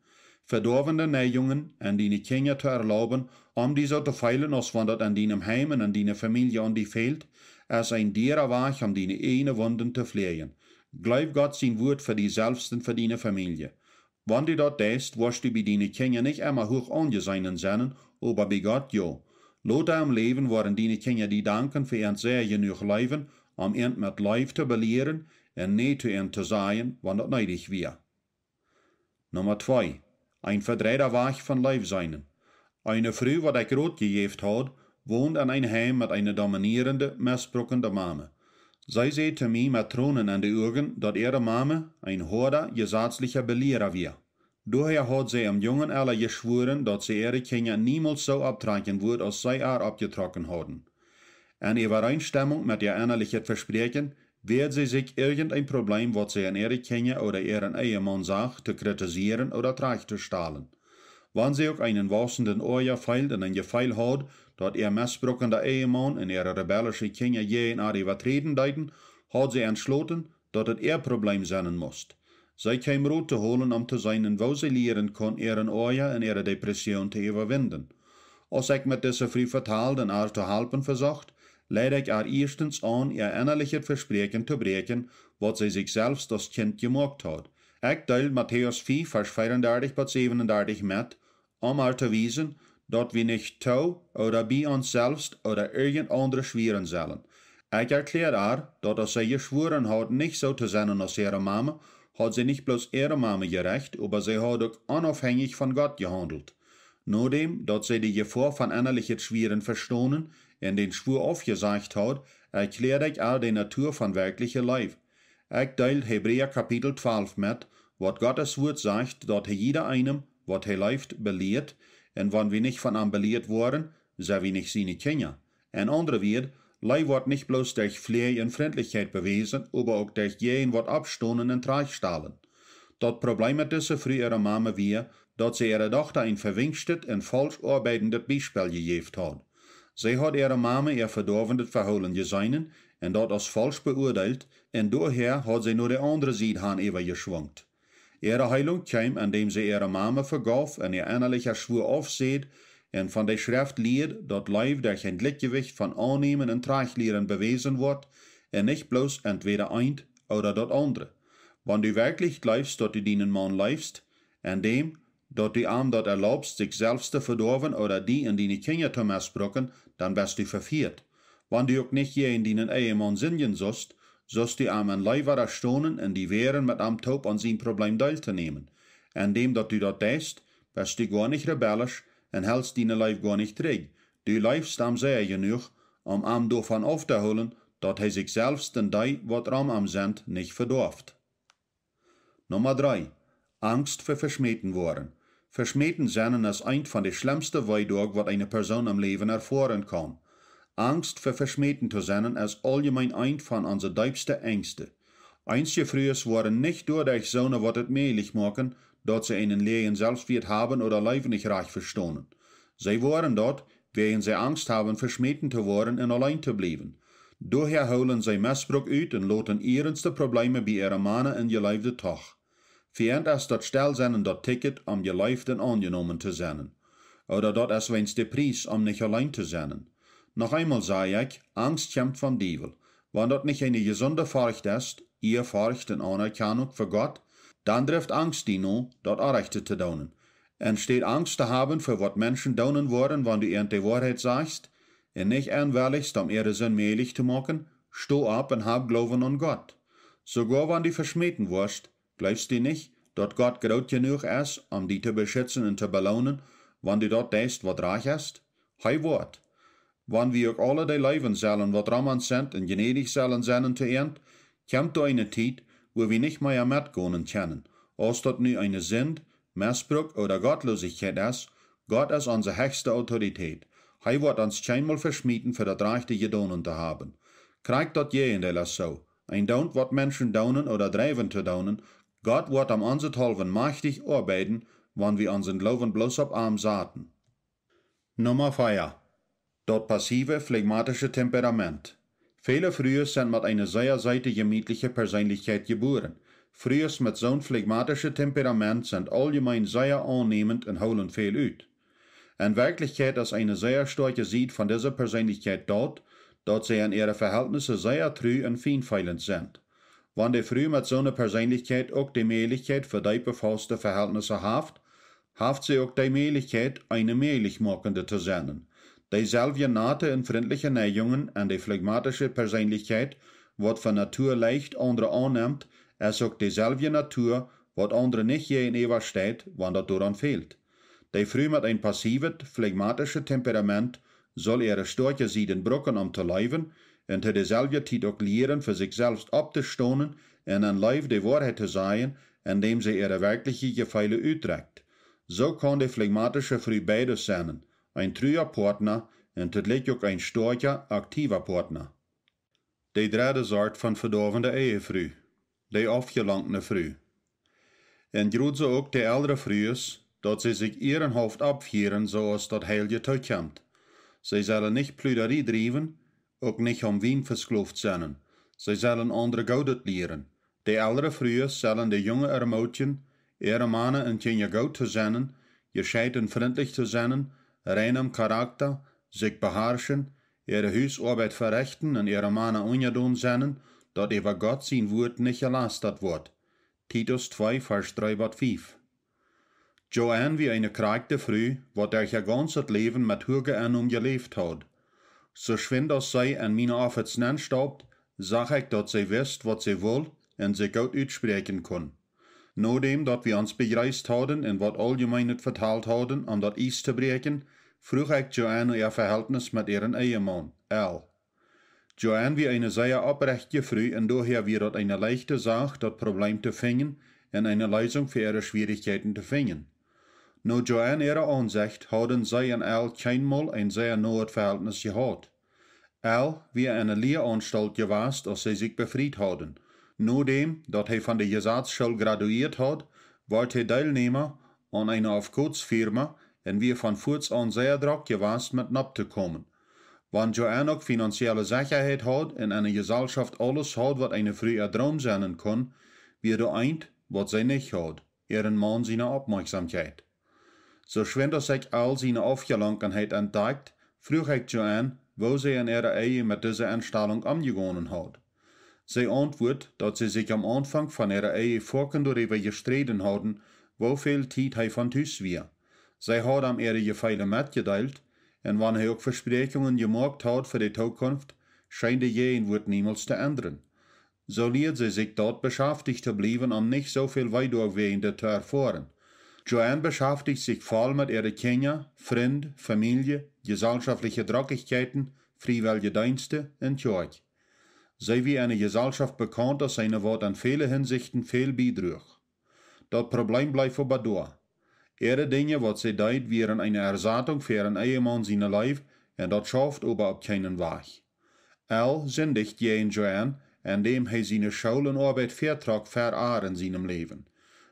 Vedoawende Neigungen en diene Kjinja to erlauben, om die soo to feelen, aus wan daut en dienem Heim un en diene Famielje aun die fält, es een diera Wajch, om diene ieejne Wunden to fläajen. Jleew Gott sien Wuat fa die selfst un fa diene Famielje. Wan du daut deist, woascht du bie diene Kjinja nich emma huach aunjeseenen sennen, oba bie Gott jo. Lota em Läwen woaren diene Kjinja die danken fa äant sea jenuach leewen, om äant met Leew to belieren un nä to äant to sajen, wan daut needich wia. Numma twee. Een vedreida Wajch von Leew seenen. Eene Fru, waut ekj Rot jejäft haud, wond en een Heim met eene dominierende, mestbruckende Mame. See säd to mie met Tronen en de Uagen, daut äare Mame een hoada, jesazlicha Beliera wia. Doahäa haud see em jungen Ella jeschwoaren, daut see äare Kjinja niemols soo opptrakjen wudd, aus see ar oppjetrocken hauden. En Äwareenstemunk met äa ennalichet Vespräakjen, wäad see sikj irjent een Probleem, waut see en äare Kjinja ooda äaren Ehemaun sach, to kritisieren ooda trajcht to stalen. Wan see uk eenen wausenden Oaja feeld un een Jefeel haud, daut äa mesbrukenda Ehemaun un äare rebellische Kjinja jäajen ar äwaträden deeden, haud see entschloten, daut et äa Probleem sennen must. See kjeem Rot to holen, om to seenen, woo see lieren kunn, äaren Oaja un äare Depression to äwawinden. Aus ekj met dise Fru vetald un ar to halpen vesocht, leid ekj ar ieeschtens aun, äa ennalichet Vespräakjen to bräakjen, waut see sikj selfst aus Kjint jemoakt haud. Ekj deeld Matäus fief, Varsch veeaundartich bat säwenundartich met, om ar to wiesen, daut wie nich too ooda bie ons selfst ooda irjent aundre schwieren sellen. Ekj erkjläad ar, daut aus see jeschwoaren haud, nich soo to sennen aus äare Mame, haud see nich bloos äare Mame jerecht, oba see haud uk onaufhänjich von Gott jehaundelt. Nodäm daut see de Jefoa von ennalichet Schwieren vestonen un dän Schwua aufjesajcht haud, erkjläad ekj ar de Natua von werkjliche Leew. Ekj deeld Hebräa Kapitel twalf met, waut Gottes Wuat sajcht, daut hee jieda eenem, waut hee leeft, belieet, un wan wie nich von am belieet woaren, sent wie nich siene Kjinja. En aundre Wieed, Leew woat nich bloos derch Fläaj un Frintlichkjeit bewäsen, oba uk derch jäajen waut oppstonen un trajcht stalen. Daut Probleem met dise Fru äare Mame wia, daut see äare Dochta een vewinkjschtet un faulsch oabeidendet Biespel jejäft haud. See haud äare Mame äa vedoawendet Vehoolen jeseenen un daut aus faulsch beuadeelt, un doahäa haud see no de aundre Sied han äwajeschwungt. Äare Heelunk kjeem, endäm see äare Mame vegauf un äa ennalicha Schwua aufsäd un von de Schreft lieed, daut Leew derch een Jlikjjewicht von aunnämen un trajchtlieren bewäsen woat un nich bloos entwäda eent ooda daut aundre. Wan du werkjlich jleefst, daut du dienen Maun leefst, endäm daut du am daut erlaubst, sikj selfst to vedoawen ooda die un diene Kjinja to mesbruken, dan best du vefieet. Wan du uk nich jäajen dienen Ehemaun sindjen sust, sust du am en Leew wadastonen un die wäaren, met am toop aun sien Probleem Deel to nämen. Endäm daut du daut deist, best du goa nich rebellisch un helst diene Leew goa nich trigj. Du leefst am sea jenuach, om am doavon auftohoolen, daut hee sikj selfst un dee, waut rom am sent, nich vedoaft. Numma dree. Angst fa veschmäten woaren. Veschmäten sennen es eent von de schlemmste Weedoag, waut eene Persoon em Läwen erfoaren kaun. Angst fa veschmäten to sennen es auljemeen eent von onse deepste Enjste. Eenje Frues woaren nich doaderch soone, waut et mäajlich moaken, daut see eenen läajen Selfstwieet haben ooda Leew nich rajcht vestonen. See woaren daut, wäajen see Angst haben, veschmäten to woaren un auleen to bliewen. Doahäa hoolen see Mesbruk ut un loten ierenste Probleeme bie äare Mana un Jeleewde doch. Fa an es daut Stellsennen daut Ticket, om jeleeft un aunjenomen to sennen. Ooda daut es weens de Pries, om nich auleen to sennen. Noch eemol saj ekj, Angst kjemt vom Diewel. Wan daut nich eene jesunde Forcht es, Ieaforcht un Aunerkjanunk fa Gott, dan drift Angst die no, daut Orrajchte to doonen. Enne Städ Angst to haben fa waut Menschen doonen woaren, wan du an de Woarheit sajchst, un nich enwellichst, om äare Sind mäajlich to moaken, sto opp un hab Gloowen aun Gott. Soogoa wan du veschmäten woascht, jleefst du nich, daut Gott groot jenuach es, om die to beschitzen un to beloonen, wan du daut deist, waut rajcht es? Hee woat. Wan wie uk aule dee leewen sellen, waut rom ons sent, un jnädich sellen sennen to an, kjemt doa eene Tiet, wua wie nich mea metgonen kjennen, aus daut nu eene Sind, Mesbruk ooda Gottloosichkjeit es. Gott es onse hechste Autoritäet. Hee woat ons kjeenmol veschmäten fa daut Rajchte jedonen to haben. Krakjt daut Jäajendeel es soo. Een doont, waut Menschen doonen ooda drieen to doonen, Gott woat om onsethaulwen majchtich oabeiden, wan wie onsen Gloowen bloos opp am saten. Numma vea. Daut passive, phlegmatische Temperament. Väle Frues sent met eene sea seete, jemietliche Perseenlichkjeit jebuaren. Frues met soon phlegmatische Temperament sent auljemeen sea aunnämend un hoolen väl ut. Enne Werkjlichkjeit es eene sea stoakje Sied von dise Perseenlichkjeit daut, daut see en äare Vehältnisse sea tru un fienfeelent sent. Wan de Fru met soone Perseenlichkjeit uk de Mäajlichkjeit fa deepe, fauste Vehältnisse haft, haft see uk de Mäajlichkjeit, eene mäajlich moakende to sennen. Deeselwje nate un frintliche Neigungen enne phlegmatische Perseenlichkjeit, waut von Natua leicht aundre aunnemt, es uk deeselwje Natua, waut aundre nich jäajenäwa steit, wan daut doaraun fält. De Fru met een passivet, phlegmatischet Temperament saul äare stoakje Sieden brucken, om to leewen, un to deeselwje Tiet uk lieren, fa sikj selfst opptostonen un en Leew de Woarheit to sajen, endäm see äare werkjliche Jefeele utdrekjt. Soo kaun de flegmatische Fru beides sennen, een trua Partna un toodeelkj uk een stoakja, aktiva Partna. De dredde Sort von vedoawende Ehefru, de aufjelangtne Fru. Un jrod soo uk de elre Frues, daut see sikj ierenhauft oppfieren, soo aus daut Heilje tookjemt. See sellen nich Pludarie driewen, uk nich aum Wien vesklooft sennen. See sellen aundre Goodet lieren. De elre Frues sellen de Junge ermootjen, äare Mana un Kjinja goot to sennen, jescheit un frintlich to sennen, rein em Charakta, sikj beharschen, äare Husoabeit verechten un äare Mana unjadon sennen, daut äwa Gott sien Wuat nich jelastat woat. Titus twee, Varsch dree bat fief. Joanne wia eene krakjte Fru, waut derch äa gaunzet Läwen met huage Ennom jeläft haud. Soo schwind aus see en miene Office nenstaupt, sach ekj, daut see wist, waut see wull un sikj goot utspräakjen kunn. Nodäm daut wie ons bejreest hauden un waut Auljemeenet vetalt hauden, om daut Iess to bräakjen, fruach ekj Joanne no äa Vehältnis met äaren Ehemaun, Al. Joanne wia eene sea opprechtje Fru un doahäa wia daut eene leichte Sach, daut Probleem to finjen un eene Leesunk fa äare Schwierichkjeiten to finjen. No Joanne äare Aunsecht hauden see un Al kjeenmol een sea noet Vehältnis jehaut. Al wia enne Lieaunstalt jewast, aus see sikj befriet hauden. Nodäm daut hee von de Jesazschool graduieet haud, wort hee Deelnäma aun eene Aufkotsfirma un wia von fuaz aun sea drock jewast met nopp to komen. Wan Joanne uk finanzielle Sechaheit haud un enne Jesalschoft aules haud, waut eene Fru äa Droom sennen kunn, wia doa eent, waut see nich haud: äaren Maun siene Oppmoakjsomkjeit. Soo schwind aus ekj Al siene Aufjelangtenheit entdakjt, fruach ekj Joanne, woo see en äare Ehe met dise Enstalunk omjegonen haud. See auntwuat, daut see sikj aum Aunfank von äare Ehe foaken doaräwa jesträden hauden, woo väl Tiet hee von Tus wia. See haud am äare Jefeele metjedeelt, un wan hee uk Vespräakjungen jemoakt haud fa de Tookunft, scheen de Jäajenwuat niemols to endren. Soo lieed see sikj daut, beschaftich to bliewen, om nich soo väl Wee doawäajen to erfoaren. Joanne beschaftich sikj voll met äare Kjinja, Frind, Famielje, jesalschoftliche Drockichkjeiten, friewellje Deenste un Kjoakj. See wia enne Jesalschoft bekaunt aus eene, waut en väle Hinsichten väl biedruach. Daut Probleem bleef oba doa. Äare Dinja, waut see deed, wieren eene Ersatunk fa äaren Ehemaun siene Leew, un daut schauft oba opp kjeenen Wajch. Al sindicht jäajen Joanne, endäm hee siene School un Oabeit väatrock ver ar en sienem Läwen.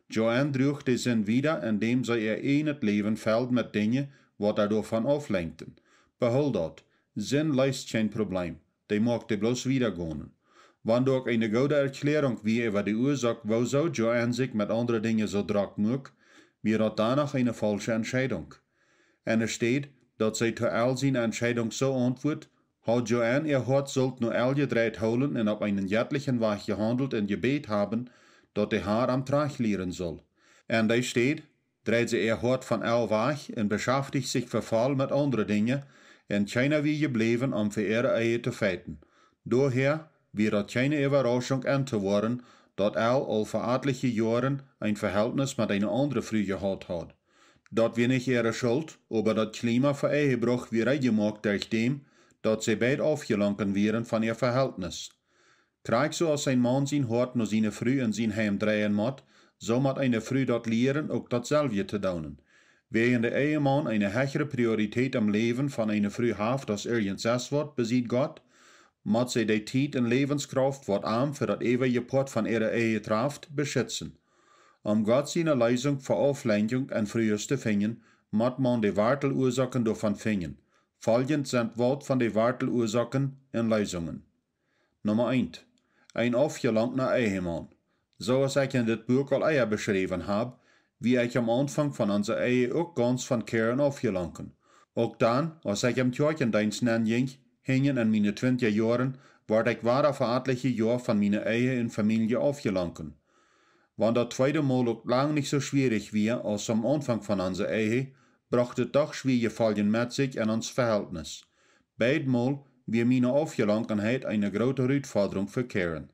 Joanne druach de Sind wieda, endäm see äa eejnet Läwen feld met Dinja, waut ar doavon auflenkjten. Behool daut: Sind leest kjeen Probleem, dee moakt dee bloos wieda gonen. Wan doa uk eene goode Erkjläarunk wia äwa de Uasoak, woosoo Joanne sikj met aundre Dinja soo drock muak, wia daut dannoch eene faulsche Entscheidunk. Enne Städ daut see to Al siene Entscheidunk soo auntwuat, haud Joanne äa Hoat sullt no Al jedreit hoolen un opp eenen jettlichen Wajch jehaundelt un jebät haben, daut de Har am trajcht lieren sull. Enne Städ dreid see äa Hoat von Al wajch un beschaftich sikj vefoll met aundre Dinja, un kjeena wia jebläwen, om fa äare Ehe to feiten. Doahäa wia daut kjeene Äwarauschunk entowoaren, daut Al aul fa atelje Joaren een Vehältnis met eene aundre Fru jehaut haud. Daut wia nich äare Schult, oba daut Kjlima fa Ehebruch wia reed jemoakt derch däm, daut see beid aufjelunken wieren von äa Vehältnis. Krakjt soo aus een Maun sien Hoat no siene Fru un sien Heim dreien mott, soo mott eene Fru daut lieren, uk daut selwje to doonen. Wäajen de Ehemaun eene hechre Priorität em Läwen von eene Fru haft aus irjent sest waut besied Gott, mott see de Tiet un Läwenskrauft, waut am fa daut eewje Poat von äare Ehe traft, beschitzen. Om Gott siene Leesunk fa Auflenkjunk en Frues to finjen, mott maun de Warteluasoaken doavon finjen. Foljent sent waut von de Warteluasoaken un Leesungen. Numma eent. Een aufjelunkna Ehemaun. Soo aus ekj en dit Buak aul ea beschräwen hab, wia ekj aum Aunfank von onse Ehe uk gaunz von Karen aufjelunken. Uk dan, aus ekj em Kjoakjendeenst nenjinkj, hinjen en miene twintja Joaren, wort ekj wada fa atelje Joa von miene Ehe un Famielje aufjelunken. Wan daut tweede Mol uk lang nich soo schwierich wia aus aum Aunfank von onse Ehe, brocht et doch schwiaje Foljen met sikj en ons Vehältnis. Beid Mol wia miene Aufjelunkenheit eene groote Rutfodrunk fa Karen.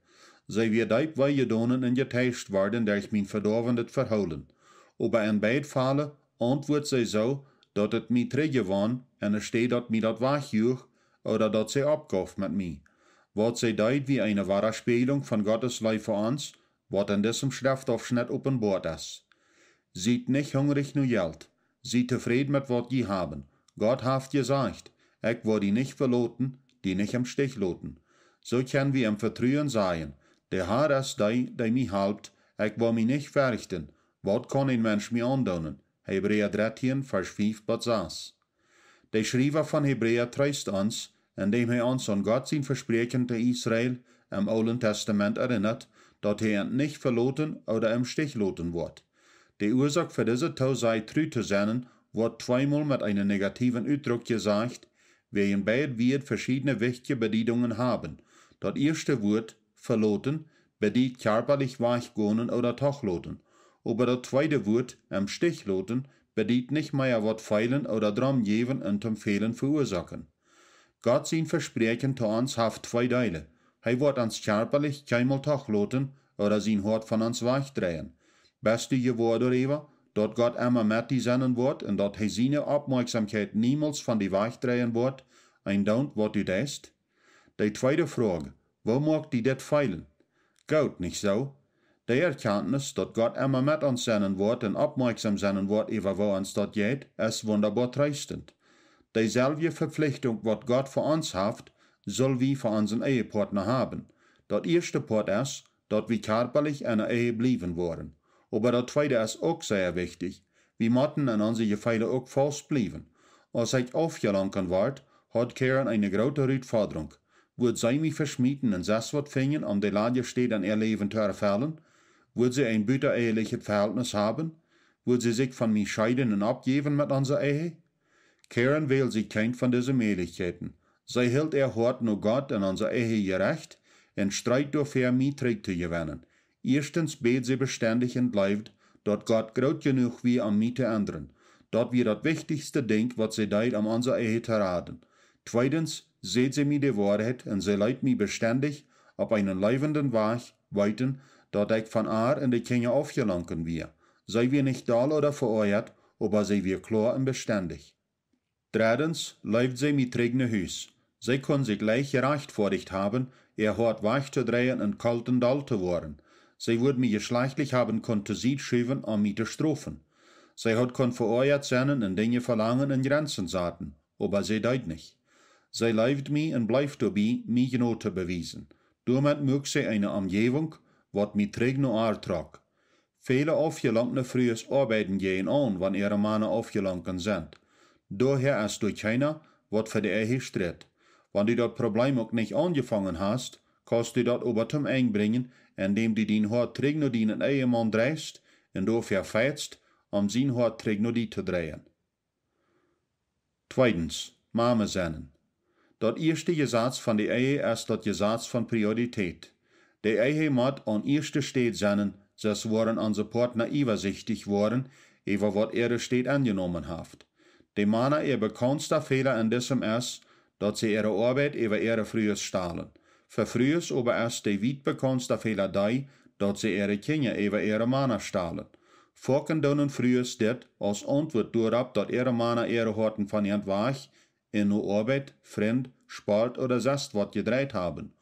See wia deep wee jedonen un jeteischt worden derch mien vedoawendet Vehoolen. Oba en beid Fale auntwuat see soo, daut et mie trigjwonn, enne Städ daut mie daut wajchjuach, ooda daut see oppgauf met mie. Waut see deed wia eene Wadaspäajlunk von Gottes Leew fa ons, waut en disem Schreftopschnett openboat es. Siet nich hungrich no Jelt, siet tofräd met waut jie haben. Gott haft jesajcht: Ekj woa die nich veloten, die nich em Stich loten. Soo kjenn wie em Vetruen sajen: De Har es dee, dee mie halpt, ekj woa mie nich ferchten. Waut kaun een Mensch mie aundoonen? Hebräa dartieen, Varsch fief bat sas. De Schriewa von Hebräa treest ons, endäm hee ons aun Gott sien Vespräakjen to Israel em Oolen Testament erinnat, daut hee an nich veloten ooda em Stich loten woat. De Uasoak fa dise Toosaj tru to sennen woat tweemol met eenen negatieven Utdruck jesajcht, wäajen beid Wieed veschiedne wichtje Bediedungen haben. Daut ieeschte Wuat, veloten, bediet kjarpalich wajchgonen ooda toch loten. Oba daut tweede Wuat, em Stich loten, bediet nich mea waut feelen ooda Drom jäwen un toom Fälen veuasoaken. Gott sien Vespräakjen to ons haft twee Deele. Hee woat ons kjarpalich kjeenmol toch loten ooda sien Hoat von ons wajchdreien. Best du jewoa doaräwa, daut Gott emma met die sennen woat un daut hee siene Oppmoakjsomkjeit niemols von die wajchdreien woat, endoont waut du deist? De tweede Froag: Woo moakt die dit feelen? Goot, nich soo? De Erkjantnis, daut Gott emma met ons sennen woat un oppmoakjsom sennen woat äwa woo ons daut jeit, es wundaboa treestent. Deeselwje Vepflichtunk waut Gott fa ons haft, sull wie fa onsen Ehepoatna haben. Daut ieeschte Poat es, daut wie kjarpalich enne Ehe bliewen woaren. Oba daut tweede es uk sea wichtich. Wie motten en onse Jefeele uk faust bliewen. Aus ekj aufjelunken wort, haud Karen eene groote Rutfodrunk. Wudd see mie veschmieten un sest waut finjen, om de ladje Städ en äa Läwen to erfellen? Wudd see een buta-ehelichet Vehältnis haben? Wudd see sikj von mie scheeden un oppjäwen met onse Ehe? Karen wäld sikj kjeene von dise Mäajlichkjeiten. See hilt äa Hoat no Gott un onse Ehe jerecht un street doafäa, mie trigj to jewennen. Ieeschtens bäd see bestendich un jleewd, daut Gott groot jenuach wia om mie to endren. Daut wia daut wichtichste Dinkj waut see deed om onse Ehe to raden. Tweedens säd see mie de Woarheit un see leet mie bestendich opp eenen leewenden Wajch weeten, daut ekj von ar un de Kjinja aufjelunken wia. See wia nich doll ooda veoajat, oba see wia kloa un bestendich. Dreddens leewd see mie trigj no Hus. See kunn sikj leicht jerajchtfoadicht haben, äa Hoat wajch to dreien un kolt un doll to woaren. See wudd mie jeschlajchtlich haben kunt to Sied schuwen om mie to strofen. See haud kunt veoajat sennen un Dinja velangen un Jrenzen saten, oba see deed nich. See leewd mie un bleef doabie, mie Jnod to bewiesen. Doamet muak see eene Omjäwunk, waut mie trigj no ar trock. Väle aufjelunkne Frues oabeiden jäajenaun, wan äare Mana aufjelunken sent. Doahäa es doa kjeena, waut fa de Ehe stritt. Wan du daut Probleem uk nich aunjefongen hast, kaust du daut oba toom Enj brinjen, endäm du dien Hoat trigj no dienen Ehemaun dreist un doafäa feitst, om sien Hoat trigj no die to dreien. Tweedens, Mame sennen. Daut ieeschte Jesaz von de Ehe es daut Jesaz von Priorität. De Ehe mott aun ieeschte Städ sennen, sest woaren onse Poatna iewasichtich woaren äwa waut äare Städ enjenomen haft. De Mana äa bekaunsta Fäla en disem es, daut see äare Oabeit äwa äare Frues stalen. Fa Frues oba es de wiet bekaunsta Fäla dee, daut see äare Kjinja äwa äare Mana stalen. Foaken doonen Frues dit aus Auntwuat doaropp, daut äare Mana äare Hoaten von an wajch un no Oabeit, Frind, Sport ooda sest waut jedreit haben.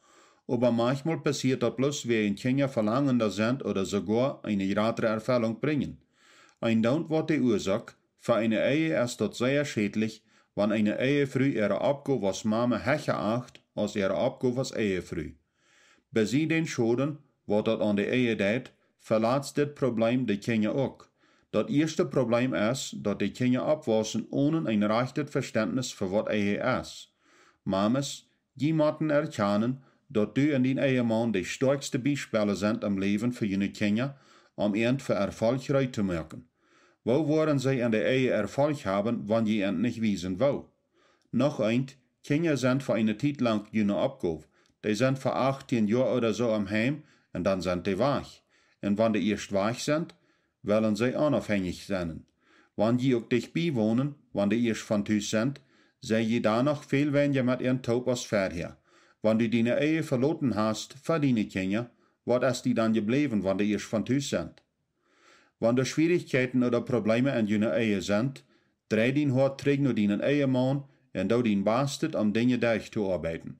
Oba maunchmol passieet daut bloos wäajen Kjinja velangenda sent ooda soogoa eene jratre Erfellunk brinjen. Endoont waut de Uasoak: fa eene Ehe es daut sea schädlich, wan eene Ehefru äare Oppgow aus Mame hecha acht aus äare Oppgow aus Ehefru. Besie dän Schoden, waut daut aun de Ehe deit, velatst dit Probleem de Kjinja uk. Daut ieeschte Probleem es, daut de Kjinja oppwaussen onen een rajchtet Vestentnis fa waut Ehe es. Mames, jie motten erkjanen, daut du un dien Ehemaun de stoakjste Biespels sent em Läwen fa june Kjinja, om an fa Erfolch reed to moaken. Woo woaren see en de Ehe Erfolch haben, wan jie an nich wiesen woo? Noch eent: Kjinja sent fa eene Tiet lang june Oppgow. Dee sent fa achtieen Joa ooda soo em Heim un dan sent dee wajch. Un wan dee ieescht wajch sent, wellen see onafhenjich sennen. Wan jie uk dicht bie wonen, wan dee ieescht von Tus sent, sie jie dan noch väl weinja met an toop aus verhäa. Wan du diene Ehe veloten hast fa diene Kjinja, waut es die dan jebläwen, wan dee ieescht von Tus sent? Wan doa Schwierichkjeiten ooda Probleeme en june Ehe sent, drei dien Hoat trigj no dienen Ehemaun un doo dien Bastet om Dinja derch to oabeiden.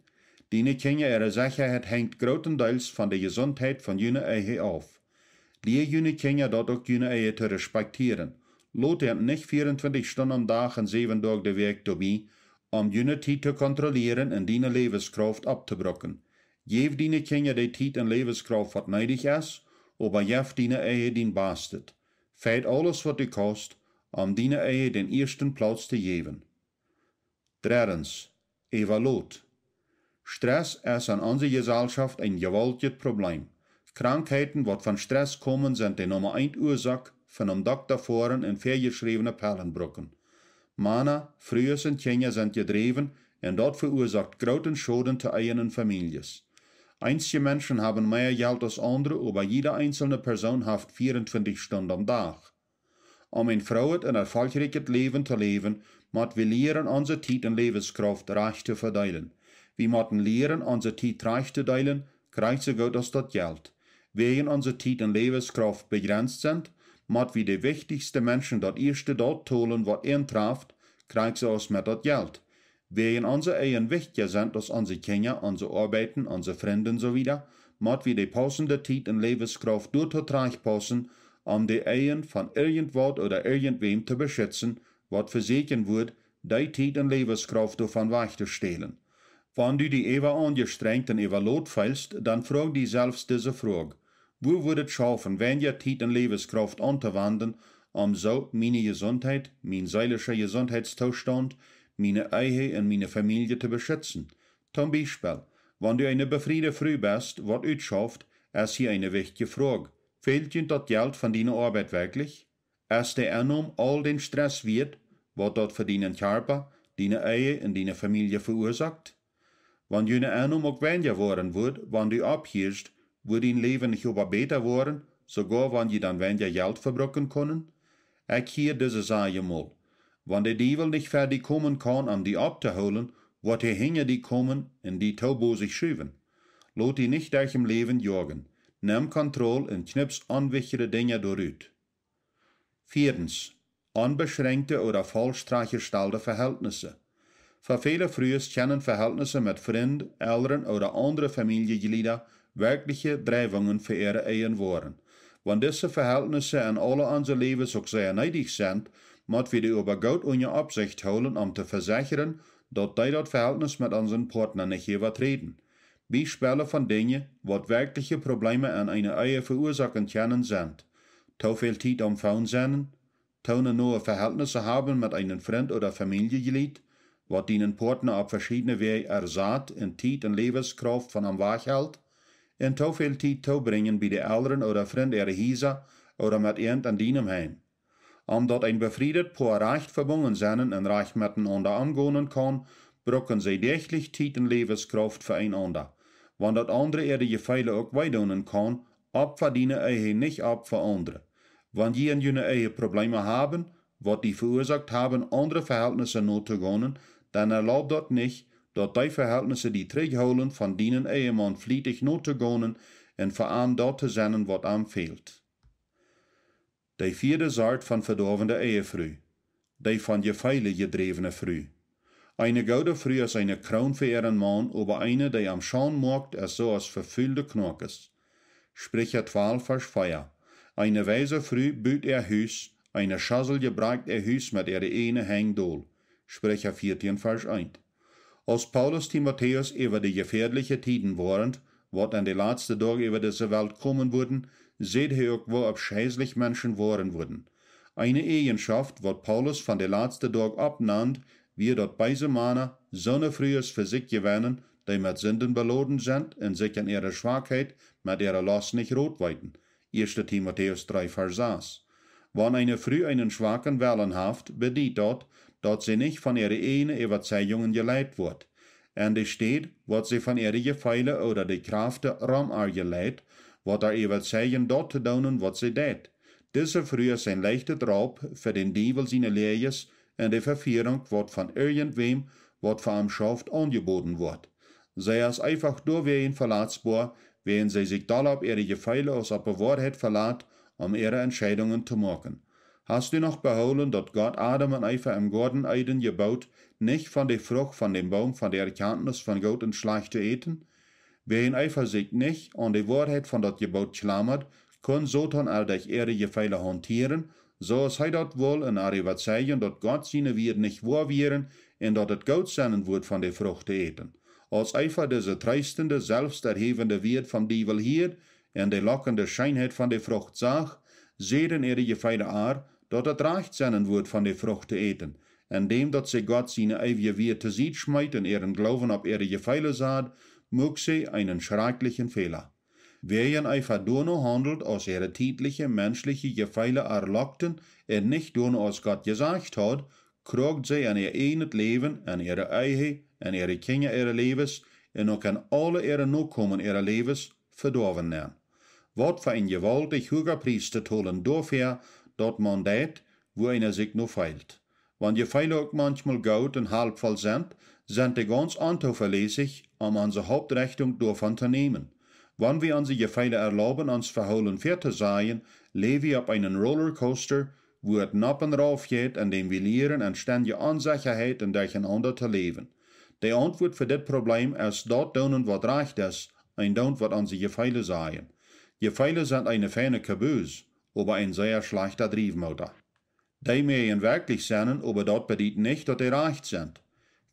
Diene Kjinja äare Sechaheit henjt grootendeels von de Jesundheit von june Ehe auf. Lia june Kjinja daut uk, june Ehe to respektieren. Lot an nich vieruntwintich Stunden aum Dach un säwen Doag de Wäakj doabie, om june Tiet to kontrollieren un diene Läwenskrauft opptobruken. Jeff diene Kjinja de Tiet un Läwenskrauft, waut needich es, oba jeff diene Ehe dien Bastet. Feit aules, waut du kaust, om diene Ehe dän ieeschten Plauz to jäwen. Dreddens, äwalot. Stress es en onse Jeselschoft een jewaultjet Probleem. Krankheiten, waut von Stress komen, sent de Numma eent Uasoak von aum Dokta foaren un väajeschräwne Pellen bruken. Mana, Frues un Kjinja sent jedräwen, un daut veuasoakt grooten Schoden to Ehen un Famieljes. Eenje Menschen haben mea Jelt aus aundre, oba jieda eenzelne Persoon haft vieruntwintich Stunden aum Dach. Om een frooet un erfolgrieket Läwen to läwen, mott wie lieren, onse Tiet un Läwenskrauft rajcht to vedeelen. Wie motten lieren, onse Tiet rajcht to deelen, krakjt soo goot aus daut Jelt. Wäajen onse Tiet un Läwenskrauft bejrenzt sent, mott wie de wichtichste Menschen daut ieeschte daut tolen, waut an traft, krakjt soo aus met daut Jelt. Wäajen onse Ehen wichtja sent aus onse Kjinja, onse Oabeiten, onse Frind un soo wieda, mott wie de pausende Tiet un Läwenskrauft doatoo trajchtpaussen, om de Ehen von irjentwaut ooda irjentwäm to beschitzen, waut vesieekjen wudd, dee Tiet un Läwenskrauft doavon wajch to stälen. Wan du die äwa aunjestrenjt un äwalot feelst, dan froag die selfst dise Froag: Woo wudd et schaufen, weinja Tiet un Läwenskrauft auntowanden, om soo miene Jesundheit, mien seelischa Jesundheitstoostaunt, miene Ehe un miene Famielje to beschitzen? Toom Biespel, wan du eene befriede Fru best, waut utschauft, es hia eene wichtje Froag: Fält junt daut Jelt von diene Oabeit werkjlich? Es de Ennom aul dän Stress wieet, waut daut fa dienen Kjarpa, diene Ehe un diene Famielje veuasoakt? Wan june Ennom uk weinja woaren wudd, wan du opphiascht, wudd dien Läwen nich oba bäta woaren, soogoa wan jie dan weinja Jelt vebruken kunnen? Ekj hia dise Saj mol: Wan de Diewel nich ver die komen kaun, om die opptohoolen, woat hee hinja die komen un die too bosich schuwen. Lot die nich derch em Läwen joagen. Nem Kontroll un kjnips onwichtje Dinja doarut. Vieedens, onbeschränkjte ooda faulsch trajchtjestalde Verhältnisse. Fa väle Frues kjennen Verhältnisse met Frind, Elren ooda aundre Famieljeglieda werkjliche Dreiwungen fa äare Ehen woaren. Wan dise Verhältnisse en aule onse Läwes uk sea needich sent, mott wie dee oba goot unja Oppsicht hoolen, om to vesechren, daut dee daut Verhältnis met onsen Partner nich äwaträden. Biespelle von Dinja, waut werkjliche Probleeme en eene Ehe veuasoaken kjennen, sent: Too väl Tiet aum Phone sennen, too noe Verhältnisse haben met eenen Frint ooda Famieljeglied, waut dienen Partner opp veschiedne Wäaj ersat un Tiet un Läwenskrauft von am wajchhelt, un too väl Tiet toobrinjen bie de Elren ooda Frind äare Hiesa ooda met an en dienem Heim. Om daut een befriedet Poa rajcht vebungen sennen un rajcht metenaunda omgonen kaun, bruken see däachlich Tiet un Läwenskrauft fa eenaunda. Wan daut aundre äare Jefeele uk wee doonen kaun, opfa diene Ehe nich opp fa aundre. Wan jie en june Ehe Probleeme haben, waut die veuasoakt haben, aundre Verhältnisse notogonen, dan erlaub daut nich, daut dee Verhältnisse die trigjhoolen, von dienen Ehemaun flietich notogonen un fa am daut to sennen, waut am fält. De vieede Sort von vedoawende Ehefru: de von Jefeele jedräwne Fru. Eene goode Fru es eene Kroon fa äaren Maun, oba eene, dee am schaun moakt, es soo aus vefulde Knoakes. Spricha twalf, Varsch vea. Eene weise Fru but äa Hus, eene Schosel jebrakjt äa Hus met äare ieejne Henj dol. Spricha vieetieen, Varsch eent. Aus Paulus Timotäus äwa de jefäadliche Tieden woarent, waut en de latste Doag äwa dise Welt komen wudden, säd hee uk, woo aufschelich Menschen woaren wudden. Eene Eejenschoft, waut Paulus von de latste Doag oppnand, wia, daut beese Mana soone Frues fa sikj jewennen, dee met Sinden beloden sent un sikj en äare Schwakheit met äare Lost nich Rot weeten. Ieeschte Timotäus dree, Varsch sas. Wan eene Fru eenen schwaken Wellen haft, bediet daut, daut see nich von äare ieejne Äwazeijungen jeleit woat. En de Städ, waut see von äare Jefeele ooda de Kjrafte rom ar jeleit, woat ar äwazeijen, daut to doonen, waut see deit. Dise Fru es een leichtet Raup fa dän Diewel siene Läajes un de Vefierunk, waut von irjentwäm, waut fa am schauft, aunjeboden woat. See es eefach doawäajen velatsboa, wäajen see sikj dolla opp äare Jefeele aus opp de Woarheit velat, om äare Entscheidungen to moaken. Hast du noch behoolen, daut Gott Adam un Eva em Goaden Eden jeboodt, nich von de Frucht von däm Boom von de Erkjantnis von Goot un Schlajcht to äten? Wäajen Eva sikj nich aun de Woarheit von daut Jeboot kjlamad, kunn Soton äa derch äare Jefeele hauntieren, soo aus hee daut wull, un äa äwazeijen, daut Gott siene Wieed nich woa wieren un daut et goot sennen wudd, von de Frucht to äten. Aus Eva dise treestende, selfsterhäwende Wieed vom Diewel hieed un de lockende Scheenheit von de Frucht sach, säden äare Jefeele äa, daut et rajcht sennen wudd, von de Frucht to äten. Endäm daut see Gott siene eewje Wieed to Sied schmeet un äaren Gloowen opp äare Jefeele sad, muak see eenen schrakjlichen Fäla. Wäajen Eva doano haundelt, aus äare tietliche menschliche Jefeele äa lockten, un nich doano, aus Gott jesajcht haud, krakjt see en äa ieejnet Läwen, en äare Ehe, en äare Kjinja äare Läwes un uk en aule äare Nokomen äare Läwes Vedoawen nenn. Waut fa een jewaultich huaga Pries to tolen doafäa, daut maun deit, wua eena sikj no feelt. Wan Jefeele uk manchmol goot un halpvoll sent, sent dee gaunz ontovelässich, om onse Hauptrechtunk doavon to nämen. Wan wie onse Jefeele erlauben, ons Vehoolen väatosajen, läw wie opp eenen Rollercoaster, wua et nopp un rauf jeit, endäm wie lieren en stendje Onsechaheit un Derchenaunda to läwen. De Auntwuat fa dit Probleem es daut doonen, waut rajcht es, un doonen, waut onse Jefeele sajen. Jefeele sent eene feine Kabus, oba een sea schlajchta Driewmoota. Dee mäajen werkjlich sennen, oba daut bediet nich, daut dee rajcht sent.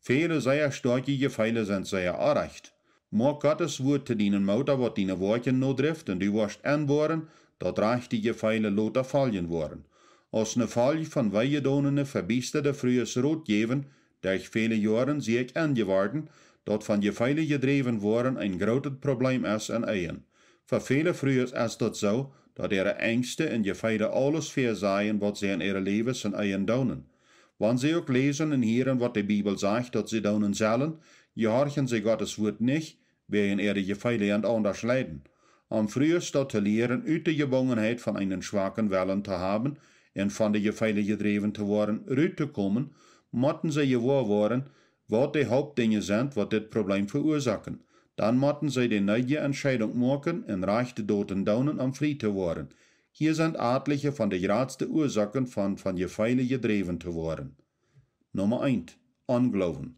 Väle sea stoakje Jefeele sent sea orrajcht. Moak Gottes Wuat to dienen Moota, waut diene Woakjen nodrift, un du woascht enwoaren, daut rajchte Jefeele lota foljen woaren. Aus ne Folj von weejedonene, vebiestade Frues Rot jäwen, derch väle Joaren sie ekj enjeworden, daut von Jefeele jedräwen woaren een grootet Probleem es en Ehen. Fa väle Frues es daut soo, daut äare Enjste un Jefeele aules väasajen, waut see en äare Läwes un Ehen doonen. Wan see uk läsen un hieren, waut de Bibel sajcht, daut see doonen sellen, jehorchen see Gottes Wuat nich, wäajen äare Jefeele an aundasch leiden. Om Frues daut to lieren, ut de Jebungenheit von eenen schwaken Wellen to haben un von de Jefeele jedräwen to woaren, rut to komen, motten see jewoa woaren, waut de Hauptdinja sent, waut dit Probleem veuasoaken. Dan motten see de needje Entscheidunk moaken un rajchte Doten doonen, om frie to woaren. Hia sent atliche von de jratste Uasoaken von, von Jefeele jedräwen to woaren. Numma eent, Ongloowen.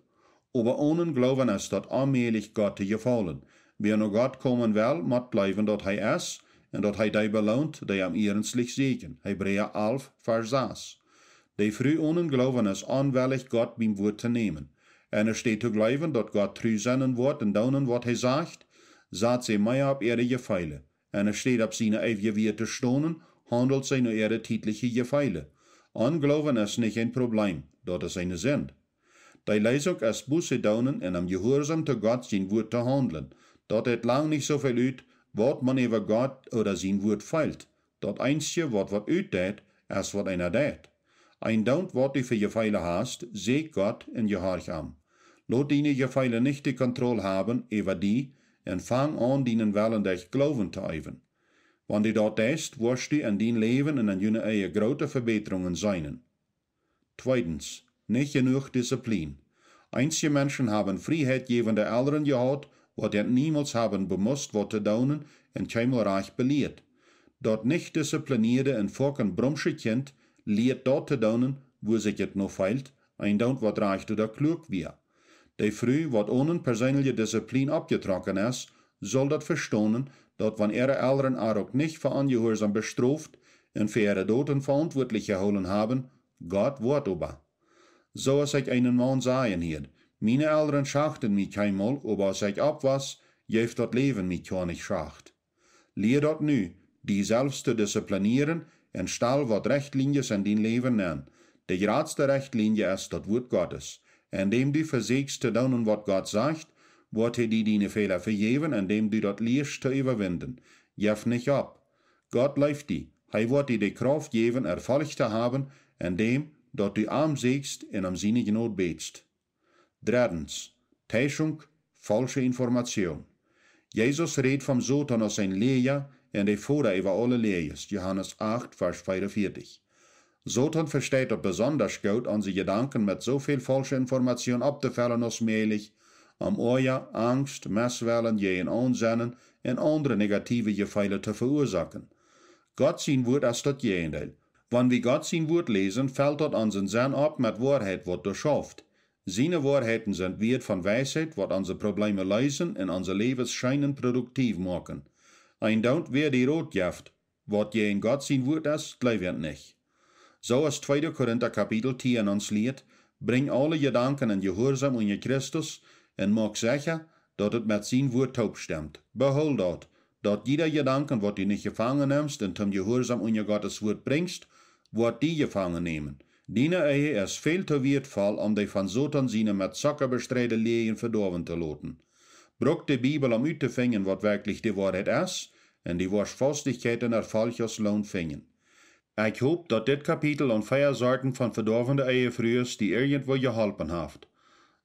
Oba onen Gloowen es daut onmäajlich, Gott to jefaulen. Wäa no Gott komen well, mott jleewen, daut hee es, un daut hee dee beloont, dee am ernstlich sieekjen. Hebräa alf, Varsch sas. De Fru onen Gloowen es onwellich, Gott biem Wuat to nämen. Enne Städ to jleewen, daut Gott tru sennen woat un doonen, waut hee sajcht, sat see mea opp äare Jefeele. Enne Städ opp siene eewje Wieed to stonen, haundelt see no äare tietliche Jefeele. Ongloowen es nich een Probleem, daut es eene Sind. De Leesunk es Buße doonen un om jehuarsom to Gott sien Wuat to haundlen. Daut deit lang nich soo väl ut, waut maun äwa Gott ooda sien Wuat feelt. Daut eensje, waut waut utdeit, es waut eena deit. Een doont, waut du fa Jefeele hast, sieekj Gott un jehorch am. Lot diene Jefeele nich de Kontroll haben äwa die un fang aun, dienen Wellen derch Gloowen to eewen. Wan du daut deist, woascht du en dien Läwen un en june Ehe groote Vebätrungen seenen. Tweedens, nich jenuach Disziplin. Eenje Menschen haben frieheitjäwende Elren jehaut, waut an niemols haben bemust, waut to doonen, un kjeenmol rajcht belieet. Daut nich diszipliniede un foaken brumsche Kjint lieet daut to doonen, wua sikj et no feelt, un doont, waut rajcht ooda kluak wia. De Fru, waut onen perseenelje Disziplin oppjetrocken es, saul daut vestonen, daut wan äare Elren äa uk nich fa onjehuarsom bestroft un fa äare Doten veauntwuatlich jehoolen haben, Gott woat oba. Soo aus ekj eenen Maun sajen hieed: Miene Elren schachten mie kjeenmol, oba aus ekj oppwoss, jeef daut Läwen mie kjoa nich Schacht. Lia daut nu, die selfst to disziplinieren, un stal waut Rechtlienjes en dien Läwen nenn. De jratste Rechtlienje es daut Wuat Gottes. Endäm du vesieekjst to doonen, waut Gott sajcht, woat hee die diene Fäla vejäwen, endäm du daut lieescht to äwawinden. Jeff nich opp. Gott leeft die. Hee woat die de Krauft jäwen, Erfolch to haben, endäm daut du am sieekjst un om siene Jnod bätst. Dreddens, Teischunk, faulsche Information. Jesus rät vom Soton aus een Läaja un de Voda äwa aule Läajes, Johanes acht, Varsch veeaunvieetich. Soton vesteit daut besondasch goot, onse Jedanken met soo väl faulsche Information opptofellen aus mäajlich, om Oaja, Angst, Misswellen, Jäajenaunsennen un aundre negative Jefeele to veuasoaken. Gott sien Wuat es daut Jäajendeel. Wan wie Gott sien Wuat läsen, felt daut onsen Senn opp met Woarheit, waut doa schauft. Siene Woarheiten sent Wieed von Weisheit, waut onse Probleemen leesen un onse Läwes scheen un produktiv moaken. Een doont, wäa die Rot jeft, waut jäajen Gott sien Wuat es, jleew an nich. Soo aus tweede Korinta Kapitel tieen ons lieet: Brinj aule Jedanken en Jehuarsaum unja Christus un moak secha, daut et met sien Wuat toop stemt. Behool daut, daut jieda Jedanken, waut du nich jefangen nemst un toom Jehuarsaum unja Gottes Wuat brinjst, woat die jefangen nämen. Diene Ehe es väl too wieetvoll, om dee von Soton siene met Zocka bestreide Läajen vedoawen to loten. Bruk de Bibel, om uttofinjen, waut werkjlich de Woarheit es, un du woascht Faustichkjeit un Erfolg aus Loon finjen. Ekj hop, daut dit Kapitel aun vea Sorten von vedoawende Ehefrues die irjentwoo jeholpen haft.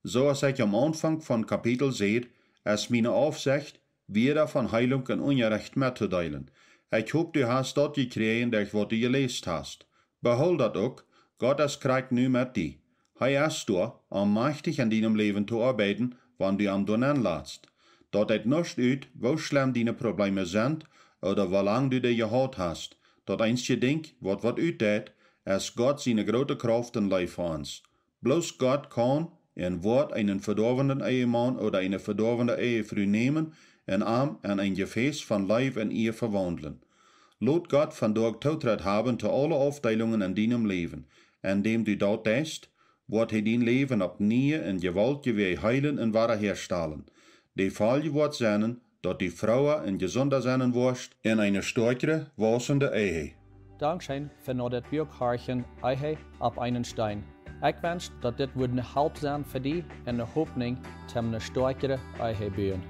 Soo aus ekj aum Aunfank von Kapitel säd, es miene Aufsecht, wieda von Heelunk un Unjarecht mettodeelen. Ekj hop, du hast daut jekjräajen, derch waut du jeläst hast. Behool daut uk, Gott es krakjt nu met die. Hee es doa, om machtich en dienem Läwen to oabeiden, wan du am doa nenn latst. Daut deit nuscht ut, woo schlemm diene Probleemen sent, ooda woo lang du dee jehaut hast. Daut eensje Dinkj, waut waut utdeit, es Gott siene groote Krauft un Leew fa ons. Bloos Gott kaun un woat eenen vedoawenden Ehemaun ooda eene vedoawende Ehefru nämen un am en een Jefäs von Leew un Iea vewaundlen. Lot Gott vondoag Tootret haben to aule Aufdeelungen en dienem Läwen. Endäm du daut deist, woat hee dien Läwen opp niee un jewaultje Wäaj heelen un wada häastalen. De Folj woat sennen, daut du froa un jesunda sennen woascht en eene stoakjre, wausende Ehe. Dankscheen fa no dit Buak horchen, Ehe opp eenen Steen. Ekj wensch, daut dit wudd ne Help sennen fa die un ne Hopninj toom ne stoakjre Ehe buen.